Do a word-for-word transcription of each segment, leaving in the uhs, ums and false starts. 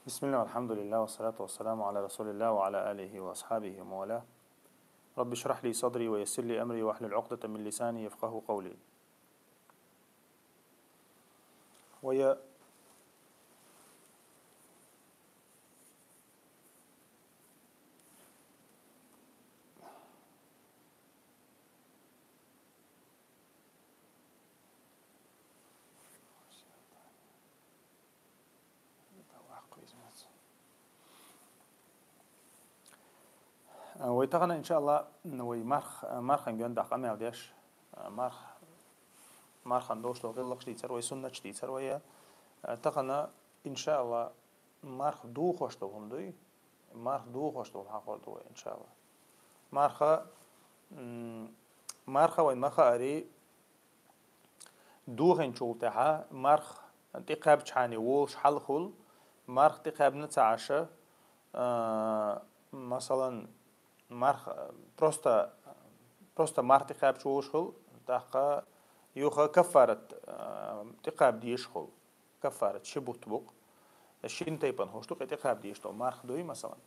بسم الله والحمد لله والصلاة والسلام على رسول الله وعلى آله وأصحابه ومن والاه. رب اشرح لي صدري ويسر لي أمري واحلل عقدة من لساني يفقهوا قولي. ويا Вай тахана, иншаалла, вай марх-, мархан гонда къамаьл деш, марх-, мархан долуш долу гӀиллакхаш дийцар вай, суннаташ дийцар вай. Тахана, иншаалла, марх духуш долу хӀума дуй, марх духуш долу хьакъ ду вай, иншаалла. Марха, м, марха вайн ма хаари, духинчул тӀаьхьа марх тӀекхаьбчхьана волуш хьалхула, марх тӀекхаьбна ца Ӏаш, а, масалан, марх, просто, просто марх тӀекхаьбча волуш хуьлу, тӀаккха юха каффарат, а, тӀекхаба дезаш хуьлу. Каффарат ши бутт бу-кх. Шина тайпана хӀуш ду, кхин тӀекхаба дезаш долу марх дуй, масалан.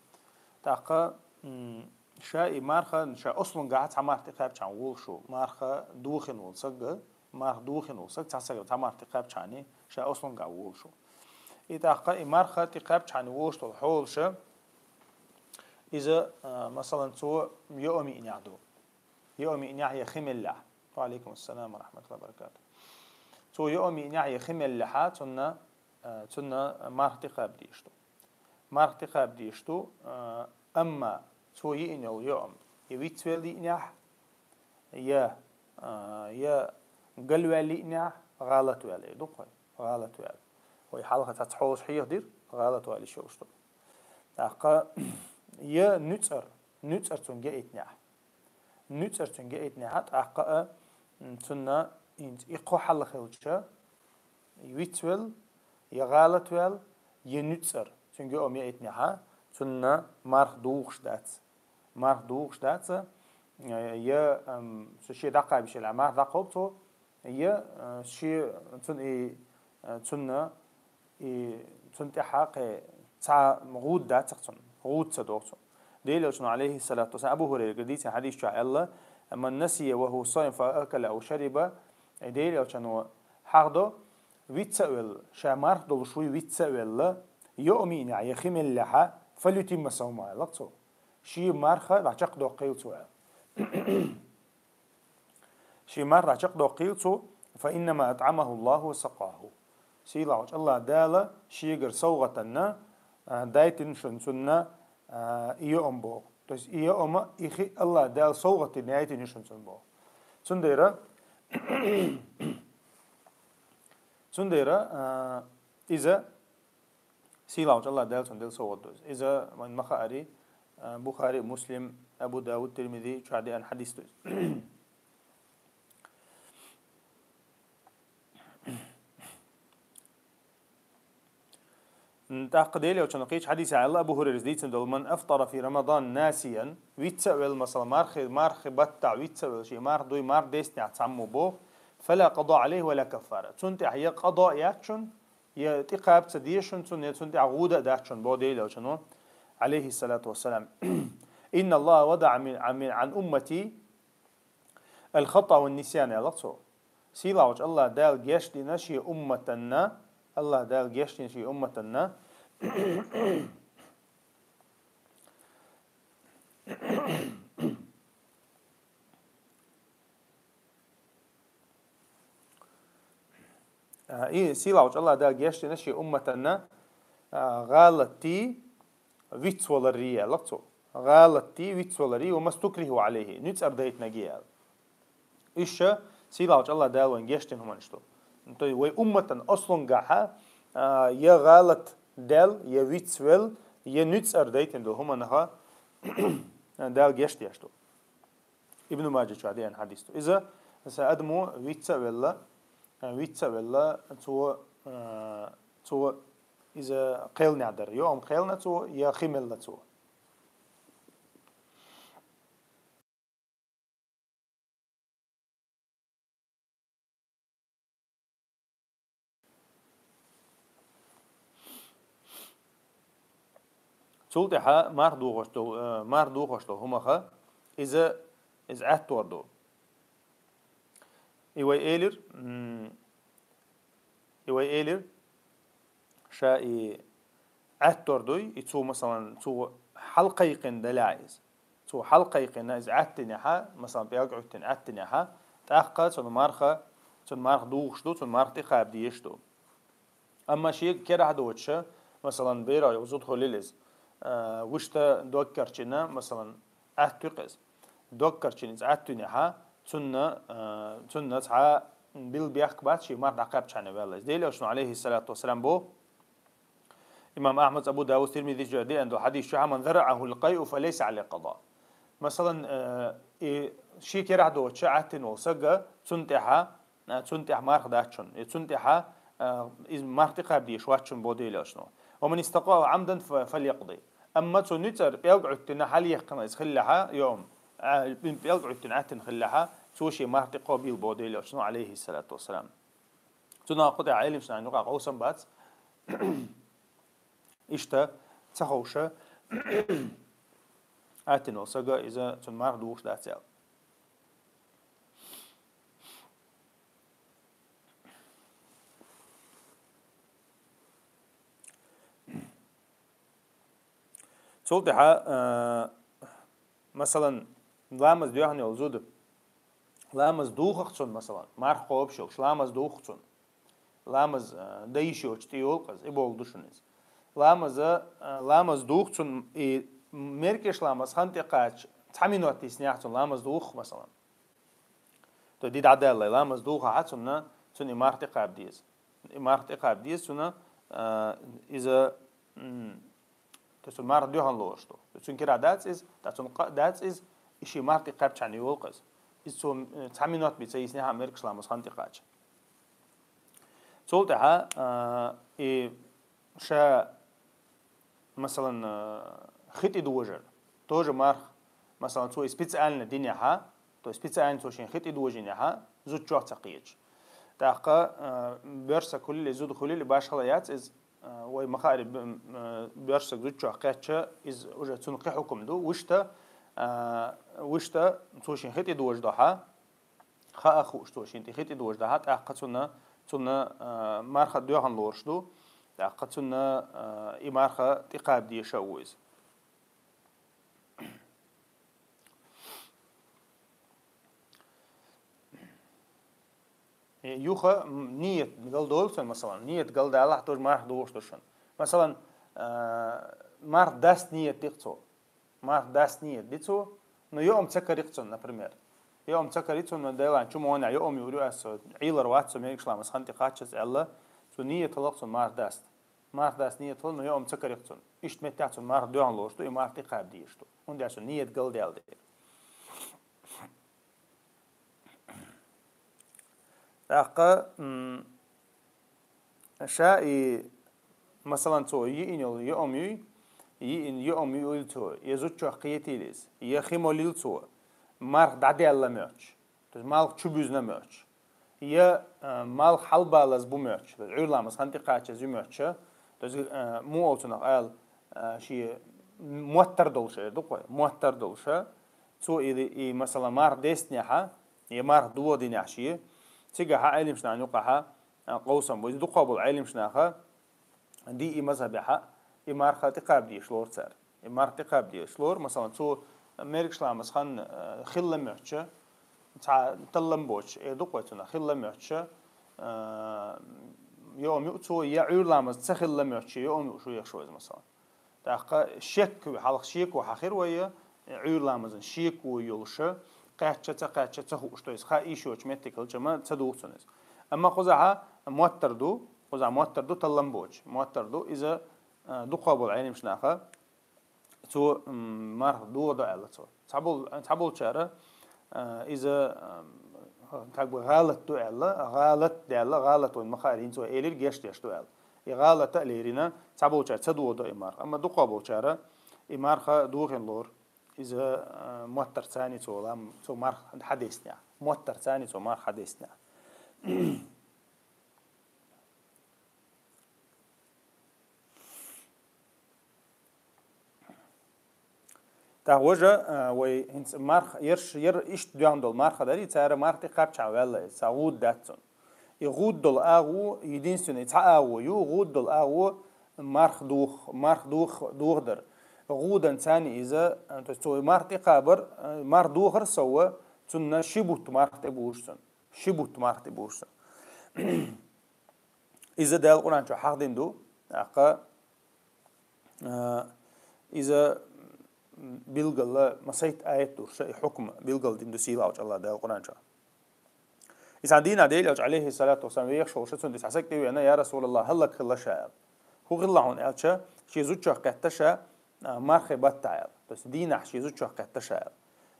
ТӀаккха, м, ша и марха, ша ослунгахь цхьа марх тӀекхаьбчхьана волуш ву. Марха духина волу саг, марх духина волу саг, цхьа саг цхьа марх тӀекхаьбчхьана, ша ослунгахь волуш ву. И тӀаккха и марха тӀекхаьбчхьана волуш долу хьолаша, иза, а, масалан, цо йоам йиънехь ду. Йоам йиънехь я хи меллехь. Ва алейкум ассалам ва рахматуллахи ва баракатух. Цо йоам йиънехь я хи меллехьа, цунна, а, цунна марх тӀекхаба дезаш ду. Марх тӀекхаба дезаш ду, а, амма цо йиъна йолу йоам, я вицвелла йиънехь, я, а, я галваьлла йиънехь, гӀалат ваьлла, эр ду-кх вай, гӀалат ваьлла. Вай хьалха цхьацца хьолаш хьехадира, гӀалат ваьлла йиш йолуш ду. ТӀаккха я нуьцкъара, нуьцкъара цунна геийтинехь. Нуьцкъара цунна геийтинехь, тӀаккха а, м, цунна хӀинца и кхо хьал хилча, вицвелла, я гӀалат ваьлла, я нуьцкъара цунна йоам яийтинехь, цунна марх духуш дац. Марх духуш дац, э, я, ам, со шен дӀакхаьбча марх дӀакхаба цо, я, э, шен, цун и, э, цунна и цунна тӀаьхьа кхин цхьа гӀуда дац-кх цунна, гӀуда ца догӀу цунна. Делан Элчано, алейхиссалату вассалам, Абу Хурайрагара дийцина хьадис чохь аьлла: «Ман насия ва хува саим фа акала ау шариба». Делан Элчано хьахдо, виц а велла, ша марх долуш вуй виц а велла, йоам йиънехь я хи меллехьа, фалютимма савма, аьлла-кх цо. Шен марха дӀачекхдоккхийла цо, аьлла. Шен марх дӀачекхдоккхийла цо, фа иннама атӀамаху Аллаху ва сакъаху. Сийлахьчу Аллах Дала шегара совгӀатанна, а, дайтина шуна цунна, а, и йоам боху. То есть и йоам, и хи Аллах Дала совгӀатанна яйтина шуна цунна боху. Цундела, цундела, а, иза Сийлахьчу Аллах Дала цунна делла совгӀат ду иза. Иза вайн ма хаари, а, Бухари, Муслим, Абу Давуд, Тирмизи чохь деана хьадис ду иза. ТӀаккха Делан Элчано кхечу хьадисехь аьлла, Абу Хурайрас дийцина долу: «Ман афтара фи Рамадан насиян», виц а велла, масала, мархи, мархи баттахь виц а велла, шен марх дуй, марх дестинехь цхьаммо боху, «фала къада алейхи ва ла каффара». Цунна тӀехь я къада а яц шуна, я тӀекхаба ца деза шуна цунна, я цунна тӀехь гӀуда а дац шуна, боху Делан Элчано, алейхиссалату вассалам. «Инна Аллаха вадаъа мин, мин, ан уммати аль-хатаа ван нисян», аьлла цо. Сийлахьчу Аллах Дала гечдина шен умматанна, Аллах Дала гечдина шен умматанна. А, и сийлахьчу Аллах Дала гечдина шен умматанна, а, гӀалатий, вицваларий, аьлла цо. ГӀалатий, вицваларий, ва мастукриху алейхи, нуьцкъара дайтинарг, аьлла. Уьш ша сийлахьчу Аллах Дала вайн гечдина хӀуманаш ду. То есть вай умматан ослунгахьа, а, я гӀалат даьлла, я вицвелла, я нуьцкъара дайтина долу хӀуманах Дала гечдеш ду. Ибн Маджа чохь деана хьадис ду. Иза, аса адамо виц а велла, виц а велла, цо, а, цо иза кхелнехь дара. Йоам кхелна цо, я хи мелла цо. Цул тӀаьхьа марха дохош долу, э, марха дохош долу хӀумаха иза, иза Ӏаьттор ду. И вай элира, м, и вай элира, ша и Ӏаьттор дуй, и цо, масалан, цо хьалкхайкхина далахь иза. Цо хьалкхайкхина иза Ӏаьттинехьа, масалан, пӀелг Ӏуьттина Ӏаьттинехьа, тӀаккха цунна марха, цунна марха духуш ду, цунна марха тӀекхаба дезаш ду. Амма шега керахь доцуша, масалан, беро йолу зуда хуьлийла иза, а, вуьшта дог карчийна, масалан, Ӏаьттуьйту иза. Дог карчийна иза Ӏаьттуьнехьа, цунна, а, цунна цхьа билла бехк бац, шен марха дӀакхаьбчхьана ваьлла иза. Делан Элчано, алейхиссалату вассалам, бо, имам Ахьмад, Абу Давуд, Тирмизи чу деана долу хьадис чохь: «Ман зарраъахул къайъу фалейса алейхи къада». Масалан, э, и ши керахь доцуша Ӏаьттина волу сага, цунна тӀаьхьа, э, цунна тӀаьхьа марха дац шуна. И цунна тӀаьхьа, э, иза марха тӀекхаба дезаш вац шуна, бо Делан Элчано. «Ва ман истакъаа Ӏамдан фа-, фалякъди». Амма цу ницкъара пӀелг Ӏуьттина хьалъяьккхина иза хиллехьа, йоам, а, пӀелг Ӏуьттина Ӏаьттина хиллехьа, цо шен марха тӀекхобийла, бо Делан Элчано, алейхиссалату вассалам. Цунах кху тӀехь Ӏелимаш нахана юкъахь къовсам бац. Иштта ца ховша, Ӏаьттина волу сага иза цунна марха духуш дац аьлла. Цул тӀаьхьа, а, масалан, ламаз доьхна йолу зуда. Ламаз духахь цунна, масалан, марха кхобуш йолуш, ламаз духахь цунна. Ламаз, а, дан йиш йоцуш тӀейолу-кх иза, и бовла ду шуна иза. Ламаза, а, ламаз духахь цунна, и мергаш ламаз хан тӀекхача, цхьа минот йиснехь цунна ламаз духахь, масалан. То ди дӀадаьлла, ламаз духахь цунна, цунна и марха тӀекхаба деза. И марха тӀекхаба деза цунна, а, иза, м, то есть цунна марха доьхна лоруш ду. Цуьнан кира дац иза, ткъа цунна къа дац иза, и шен марха тӀекхаьбчхьана йолу-кх иза. Иза цо, м, цхьа минот бен ца йиснехь а мергаш ламаз хан тӀекхача. Цул тӀаьхьа, а, и ша, масалан, а, хи тӀедожар, тоже марха, масалан, цо и специально динехьа, то есть специально цо шен хи тӀедожийнехьа, зудчох ца кхеташ. ТӀаккха, а, боьрша саг хуьлийла, зуда хуьлийла, башхала яц иза, а, вай ма-хаара б-, м, а, боьрша саг зудчох кхетча, иза уже цунна кхин хьукам ду, вуьшта, а, вуьшта цо шен хи тӀедожадохьа, хаа хууш цо шен тӀе хи тӀедожадахьа, тӀаккха цунна, цунна, а, марха доьхна лоруш ду, тӀаккха цунна, а, и марха тӀекхаба дезаш а ву иза. Э, юха, м, ниет галдолу цунна, масалан, ниет галдалахь, тоже марха духуш ду шуна. Масалан, а, марха даста ниет ди-кх цо. Марха даста ниет ди цо, но йоам ца кари-кх цунна, например. Йоам ца кари цунна, Делан чу ма ванехь, йоам юур ю аса, Ӏийлар вац со мегаш ламаз хан тӀекхаччалц аьлла, цо ниет хилла-кх цунна марха даста. Марха даста ниет хилла, но йоам ца кари-кх цунна. Иштта меттехь цунна марха доьхна лоруш ду, и марха тӀекхаба дезаш ду. ХӀунда аьлча ниет галдаьлла дела. ТӀаккха, м, ша и, масалан, цо йиъна йолу йоам юй, йиъна йоам юйла цо, я зудчох кхетийла иза, я хи молийла цо, марха дӀадаьлла моьттуш, то есть малх чу буьзна моьттуш, я, а, малх хьалбалаза бу моьттуш, то есть Ӏуьйра ламаз хан тӀекхаччалц ю моьттуш, то есть, а, муха олу цунах ала, а, шен моттар долуш эр ду-кх вай, моттар долуша, цо и, и, масалан, марха деснехьа, я марха дохадинехь шен, цигахьа Ӏелимаш нахана юкъахьа, а, къовсам бу. Иза дукхах болу Ӏелимаш наха, ди и мазхабехьа, и марха тӀекхаба дезаш лору цара. И марха тӀекхаба дезаш лору, масалан, цо мергаш ламаз хан, а, хилла моьттуш, цхьа таллам боцуш, эр ду-кх вай цунах, хилла моьттуш, а, йоам юу цо, я Ӏуьйра ламаз ца хилла моьттуш, йоам юу шу ехаш ву иза, масалан. ТӀаккха шек, хьалха шеко хьахир вай, Ӏуьйра ламазан шеко йолуша, кхаьчча, ца кхаьчча, ца хууш, то есть хаа йиш йоцу меттиг хилча ма ца духу цунна иза. Амма кхузахьа моттар ду, кхузахьа моттар ду, таллам боцуш, моттар ду, иза, а, дукхах болу Ӏелимаш наха, цо, м, марха дохадо аьлла цо. Цхьабол-, цхьаболчара, а, иза, а, как бы гӀалат ду аьлла, гӀалат даьлла, гӀалат вайн ма-хаара хӀинца вай элира гечдеш ду аьлла. И гӀалат а лерина, цхьаболчара ца дохадо и марха. Амма дукхах болчара и марха дохийна лору. Иза, а, моттарца цо лам-, цо марха хьадеснехь. Моттарца цо марха хьадеснехь. ТӀаккха важа, а, вай хӀинца марха, ерш, ер иштта доьгӀна долу марха дарий, цара марха тӀе кхаьбча ваьлла, иза гӀуда дац цунна. И гӀуда долу агӀо, единственный, цхьа агӀо ю, гӀуда долу агӀо марха дух, марха дух, дух дар. ГӀудан царна иза, а, то есть цо марха тӀе кхабар, а, марха духар сов, цунна ши бутт марха тӀе бууш цунна. Ши бутт марха тӀе бууш цунна. Иза Дала Къуръан чу хьахдина ду, тӀаккха, а, иза билгала масайт аят дуьрша, и хьукма билгала дина ду сийлахьчу Аллах Дала Къуръан чу. Иза дийнахь Дела Элча, алейхиссалату вассалам, вехаш волуша цунна тӀе цхьа саг тӀевеана, я Расулаллах, хӀаллак хилла ша аьлла. ХӀун хилла хьуна аьлча, шен зудчох кхетта ша, а, мархе батта аьлла. То есть дийнахь шен зудчох кхетта ша аьлла.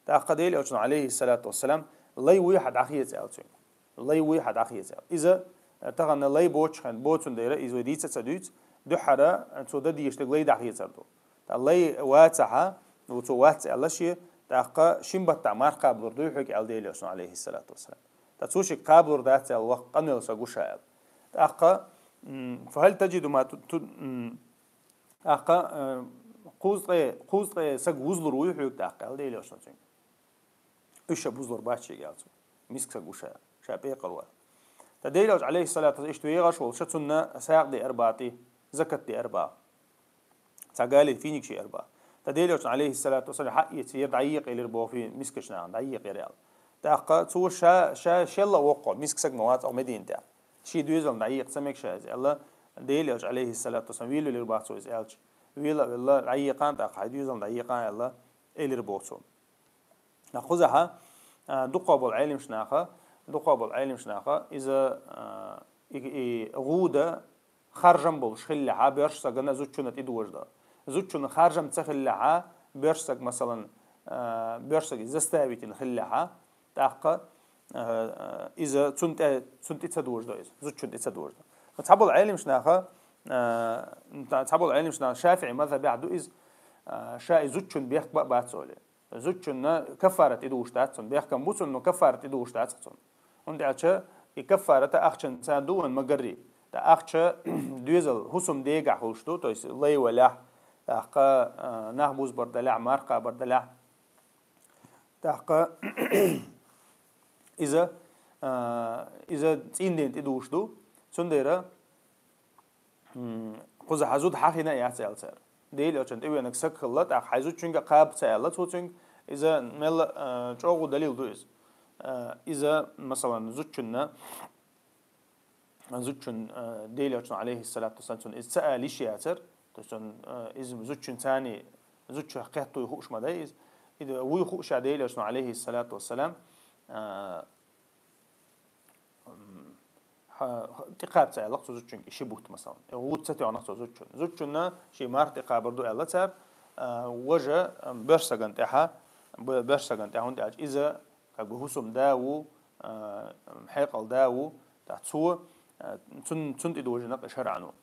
ТӀаккха Дела Элчано, алейхиссалату вассалам, лай вуй хьан дӀахеца аьлла цуьнга. Лай вуй хьан дӀахеца аьлла. Иза, а, тахана лай боцчу хен, боцун дера, иза вай дийца а ца дуьйцу, дуьххьара, а, цо дан дезаш дерг лай дӀахецар ду. ТӀаккха лай вацахьа, ну, цо вац аьлла шен, тӀаккха шин баттахь марха кхабалур дуй хьоьга аьлла Дела Элчано, алейхиссалату вассалам. ТӀаккха цо шега кхабалур дац аьлла, воккха къанвелла саг ву ша аьлла. ТӀаккха, м, «Фахал таджиду ма ту-, ту-, м, тӀаккха, э, кхузткъе, кхузткъе саг вузлур вуй хьоьга тӀаккха», аьлла Дела Элчано цуьнга. Уьш ша бузлур бац шега аьлла цо. Миска саг ву ша, ша пекъар вара. ТӀаккха Дела Элча, алейхиссалату вассалам, иштта вегӀаш волуша цунна сагӀа деар бахьа, закат деар бахьа. Цхьа гали финик шиар бахьа. ТӀаккха Дела Элчано, алейхиссалату вассалам, хьаэца, ер дӀаекъа элира боху мискачу нахана, дӀаекъа ер аьлла. ТӀаккха цо ша, ша шелла а воккхо, миска саг ма вац оха Медина тӀехь. Шен доьзална дӀаекъа ца мега ша иза аьлла, Дела Элча, алейхиссалату вассалам, вела велира бахьа цо иза аьлча. Вела а велла, дӀаекъан тӀаккха, хьайн доьзална дӀаекъан аьлла, элира боху цо. Кхузахьа, а, дукхо болу Ӏелимаш наха, дукхо болу Ӏелимаш наха, иза, а, и, и гӀуда харжам болуш хиллехьа, боьрша сагана зудчунна тӀедожадо. Зудчунна харжам ца хиллехьа, боьрша саг, масалан, а, боьрша саг заставитина хиллехьа, тӀаккха, а, а, иза цунна тӀе, цунна тӀе ца дожадо иза, зудчунна тӀе ца дожадо. Цхьаболу Ӏелимаш наха, а, цхьаболу Ӏелимаш наха ШафиӀи мазхабехь ду иза, а, ша и зудчун бехк ба а бац олий. Зудчунна каффарат тӀедугӀуш дац цунна. Бехкам бу цунна, но каффарат тӀедугӀуш дац цунна. ХӀунда аьлча и каффарата ахчанца ду вайн магарри. ТӀаккха ахча доьзал хӀусам дегахь хуьлуш ду, то есть лай валехь, тӀаккха, а, нах бузбар далехь, марха кхабар далехь. ТӀаккха иза, а, иза цӀийнден тӀедугӀуш ду. Цундела М, кхуза хьан зуда хьахийна а яц аьлла цара. Дела Элчан тӀевеанарг саг хилла, тӀаккха хьайн зудчуьнга кхаба ца аьлла цо цуьнга, иза мелла, а, чӀогӀа далил ду иза. А, иза, масалан, зудчунна, зудчун, а, Дела Элчано, алейхиссалату вассалам, цунна иза ца ала йиш яцара, то есть он, а, иза зудчун цани, зудчух кхетта вуй хууш ма дай иза. И вуй хууш а Дела Элчано, алейхиссалату вассалам, а, М, хьа-, тӀекхаба ца аьлла цу зудчуьнга и ши бутт, масалан. И гӀуда ца тоьхна цу зудчунна. Зудчунна шен марха тӀекхабар ду аьлла цара, а, важа, а, боьрша сагана тӀехьа, бо-, боьрша сагана тӀехьа, хӀунда аьлча иза, как бы, хӀусам да ву, а, хьекъал да ву, тӀаккха цо, а, цун-, цунна тӀедожийна кху шарӀано.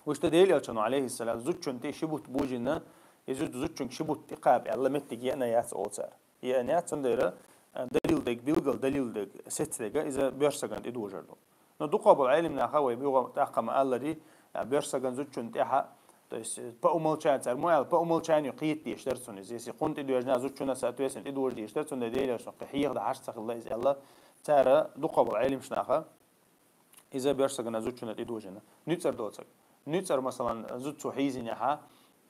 Вуьшта Дела Элчано, алейхиссалам, зудчун тӀе ши бутт божийна, и зуд-, зудчуьнга ши бутт тӀекхаба аьлла меттиг еана яц олу цара. Еана яц, цундела, а, далил дерг, билггал далил дерг, сецдерг, иза боьрша сагана тӀедожар ду. Но дукхо болу Ӏелим наха вай буьгӀа тӀаккха ма аллари, а, боьрша сагана зудчун тӀехьа, то есть, по умолчанию, цара мо аьлла, по умолчанию кхета дезаш дара цунна иза. Если кхунна тӀедожийна зудчунна, соответственно, тӀедожа дезаш дара, цундела Дела Элчано кхин хьеха дан хьаш ца хилла иза аьлла, цара дукхо болу Ӏелимаш наха, иза боьрша сагана зудчунна тӀедожийна. Нуьцкъара доцург. Нуьцкъара, масалан, зуда цо хьийзинехьа,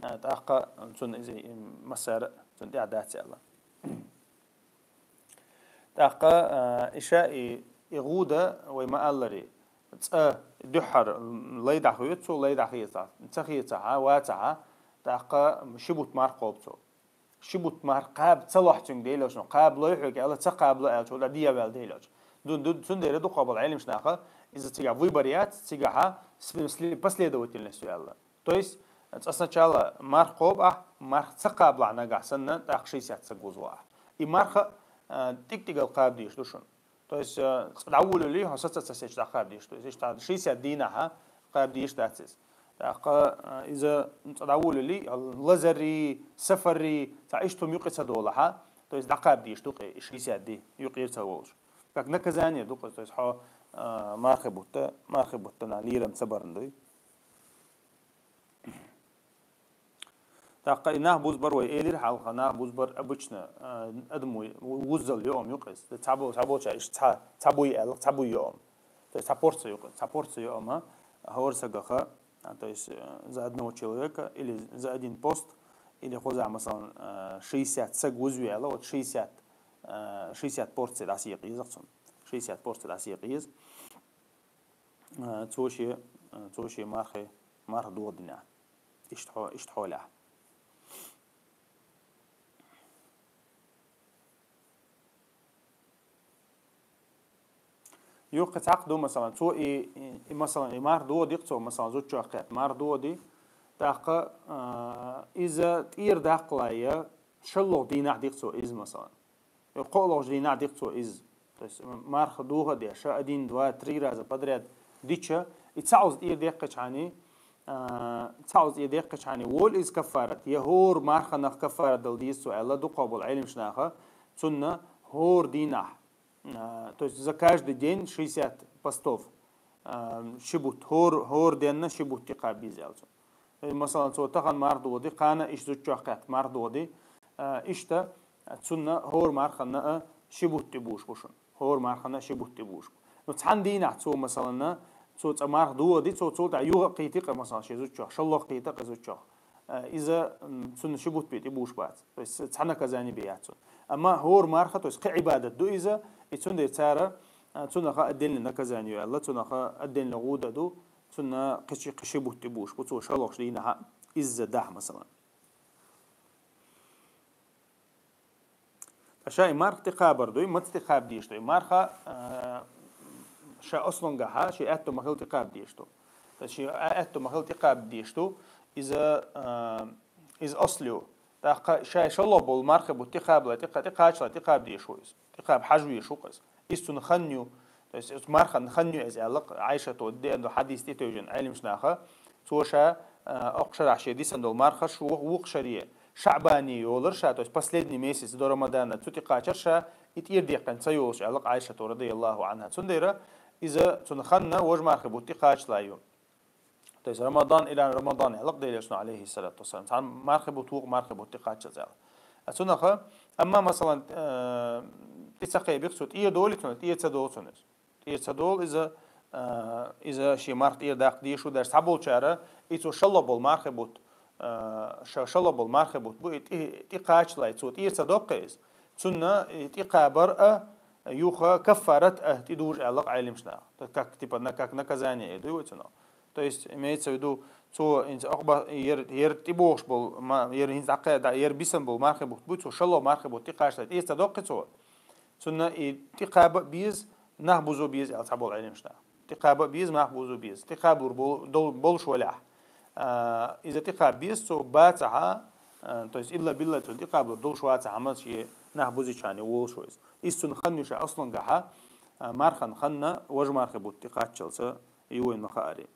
а, тӀаккха цунна иза, м, массара цунна тӀехь дац аьлла. ТӀаккха, а, иша и, и гӀуда вай ма аллари, цкъа дуьххьара лай дӀахоьцу, лай дӀахеца, ца хецахьа, вацахьа, тӀаккха ши бутт марха кхобу цо. Ши бутт марха кхаба ца лохь цуьнга Дела Элчано, кхаба лой хьоьга аьлла, ца кхаба ло аьлча, хӀула дӀа ваьлла Дела Элча. Ду-, ду-, цундела дукхо болу Ӏелимаш наха, иза цигахь выбор яц, цигахьа с-, сли-, последовательность ю аьлла. То есть, цкъа сначала марха кхобу ахь, марха ца кхабалахь нагахь санна, тӀаккха шестьдесят саг вузво ахь. И марха, а, тӀиг-тӀигал кхаба дезаш ду шуна. То есть, э, цкъа дӀаволале, хьо саца ца сечу дӀакхаба дезаш ду. Иштта шестьдесят дийнахьа кхаба дезаш дац иза. ТӀаккха, э, иза цкъа дӀаволале, лазарри, сафарри, цхьа иштта хӀума юкъе ца долахьа, то есть дӀакхаба дезаш ду кхе, и шестьдесят ди юкъера ца волуш. Как наказание ду кхе, то есть хьо, э, мархи бутта, мархи бутта нах лерам ца барна дуй. ТӀаккха и нах бузбар вай элира хьалха, нах бузбар обычно, а, адамо вуззал йоам ю-кх из. Цхьабо-, цхьаболча иштта цхьа, цхьа буй аьлла, цхьа буй йоам. То есть цхьа порция ю-кх, цхьа порция йоама, хӀора сагаха, а, то есть, э, за одного человека или за один пост, или хоза, масалан, э, шестьдесят саг вузве аьлла, вот шестьдесят, э, шестьдесят порция дӀасекъа еза-кх цунна. Шестьдесят порция дӀасекъа еза. Э, цо ше, э, цо ше мархе, марха догӀа дина. Иштта хьо-, иштта хьолехь. Юха цхьаккха ду, масалан, цо и, и, и, масалан, и марха догӀа ди-кх цо, масалан, зудчох кхетта марха догӀа ди, тӀаккха, а, иза тӀера даккхале, шоллагӀча дийнахьа ди-кх цо иза, масалан. Е кхоалагӀча дийнахьа ди-кх цо иза. То есть, м-, марха догӀа а деш, один, два, три раза подряд дича, и цхьа Ӏуза тӀера деккхачхьана, а, цхьа Ӏуза тӀера деккхачхьана, вола иза каффарат, е хӀора марханах каффарат дала деза цо аьлла, дукхагӀбола Ӏилманча наха, цунна хӀора дийнахьа, а, то есть за каждый день шестьдесят постов, а, ши бутт, хӀора, хӀора денна ши бутт тӀакхаба беза аьлла цунна. Э, масалан, цо тахан марха догӀа ди, кхана иштта зудчох кхетта марха догӀа ди, а, иштта цунна хӀора марханна а ши бутт тӀабуш бу шуна. ХӀора марханна а ши бутт тӀабуш бу. Ну, цхьан дийнахьа цо, масалан, цо цкъа марха догӀа ди, цо цул тӀехьа юха а кхийти-кх, масалан, ши зудчох, шоллагӀа кхийта-кх из зудчох. Э, иза, м, цунна ши бутт бе тӀабуш бац. То есть цхьа наказание бе яц цунна. Амма хӀора марха, то есть кхы Ӏибадат ду иза, и цундела цара, а, цунах отдельно наказание ю аьлла, цунах отдельно гӀуда ду, цунна кхычи-, кхы ши бутт тӀабуш бу цо шоллагӀча дийнахьа изза дахь, масалан. Ткъа ша и марха тӀакхабар ду, и маца тӀакхаба дезаш ду? И марха, а, ша аслангахьа, ший аьтту ма хилла тӀакхаба дезаш ду. То есть ший а-, аьтту ма хилла тӀакхаба дезаш ду, иза, а, иза асл ю. ТӀаккха ша шоллагӀа бола мархий бутт тӀакхабале, тӀакха-, тӀакхаччале тӀакхаба дезаш ву иза. ТӀакхаба хьажа везаш ву-кх иза. Иза цунна хан ю. То есть иза мархан хан ю иза аьлла-кх, Ӏайшата деана дола хьадис тӀатевжина Ӏилманча наха. Цо ша, а, оккха шарахь ше дисина дола мархаш ву-, вукх шаре ШаӀбане йолар ша, то есть последний месяц до Рамадана, цу тӀакхачар ша, и тӀера деккхина ца йолаш аьлла-кх Ӏайшата, радияллаху Ӏанха. Цундела иза цунна хан вожа мархий бутт тӀакхаччале ю. То есть Рамадан ила Рамадан аьлла-кх Даьла Элчано, Ӏалайхи ссалату вассалам. Цхьан мархий бутт вукх мархий бутт тӀакхаччалца аьлла. А цунах, амма, масалан, э, тӀа ца кхаби-кх цо, тӀера долий цунна, тӀера ца долу цунна иза. ТӀера ца долу иза, а, иза шен марха тӀера даккха дезаш ву, даже цхьаболчара, и цо шоллагӀа бола мархий бутт, а, ша-, шоллагӀа бола мархий бутт бу, и тӀе-, тӀакхаччале цо тӀера ца доккху иза. Цунна и тӀакхабар а, юха каффарат а тӀадужу аьлла-кх Ӏилманча наха. Как, типа, на-, как наказание и ду вай цунах. То есть, имеется в виду, цо инца акъба-, ер, ер тӀебогӀуш бола, ма-, ер хӀинца дӀакхаьда, ер бисина бола мархий бутт бу, цо шоллагӀа мархий бутт тӀакхаччале, тӀера ца доккху цо. Цунна и тӀакхаба а беза, нах буза а беза аьлла цхьаболу Ӏилманча наха. ТӀакхаба а беза, нах буза а беза. ТӀакхабалур бол-, дол-, болуш валахь, а, иза тӀакхаба беза, цо бацахьа, а, то есть илла-билла цунна тӀакхабалур долуш вацахьа, амма шен нах бузийчхьана волуш ву иза. Иза цунна хан ю ша аслангахьа, а, мархан хан вожа мархий бутт тӀакхаччалца ю вайна ма хаари.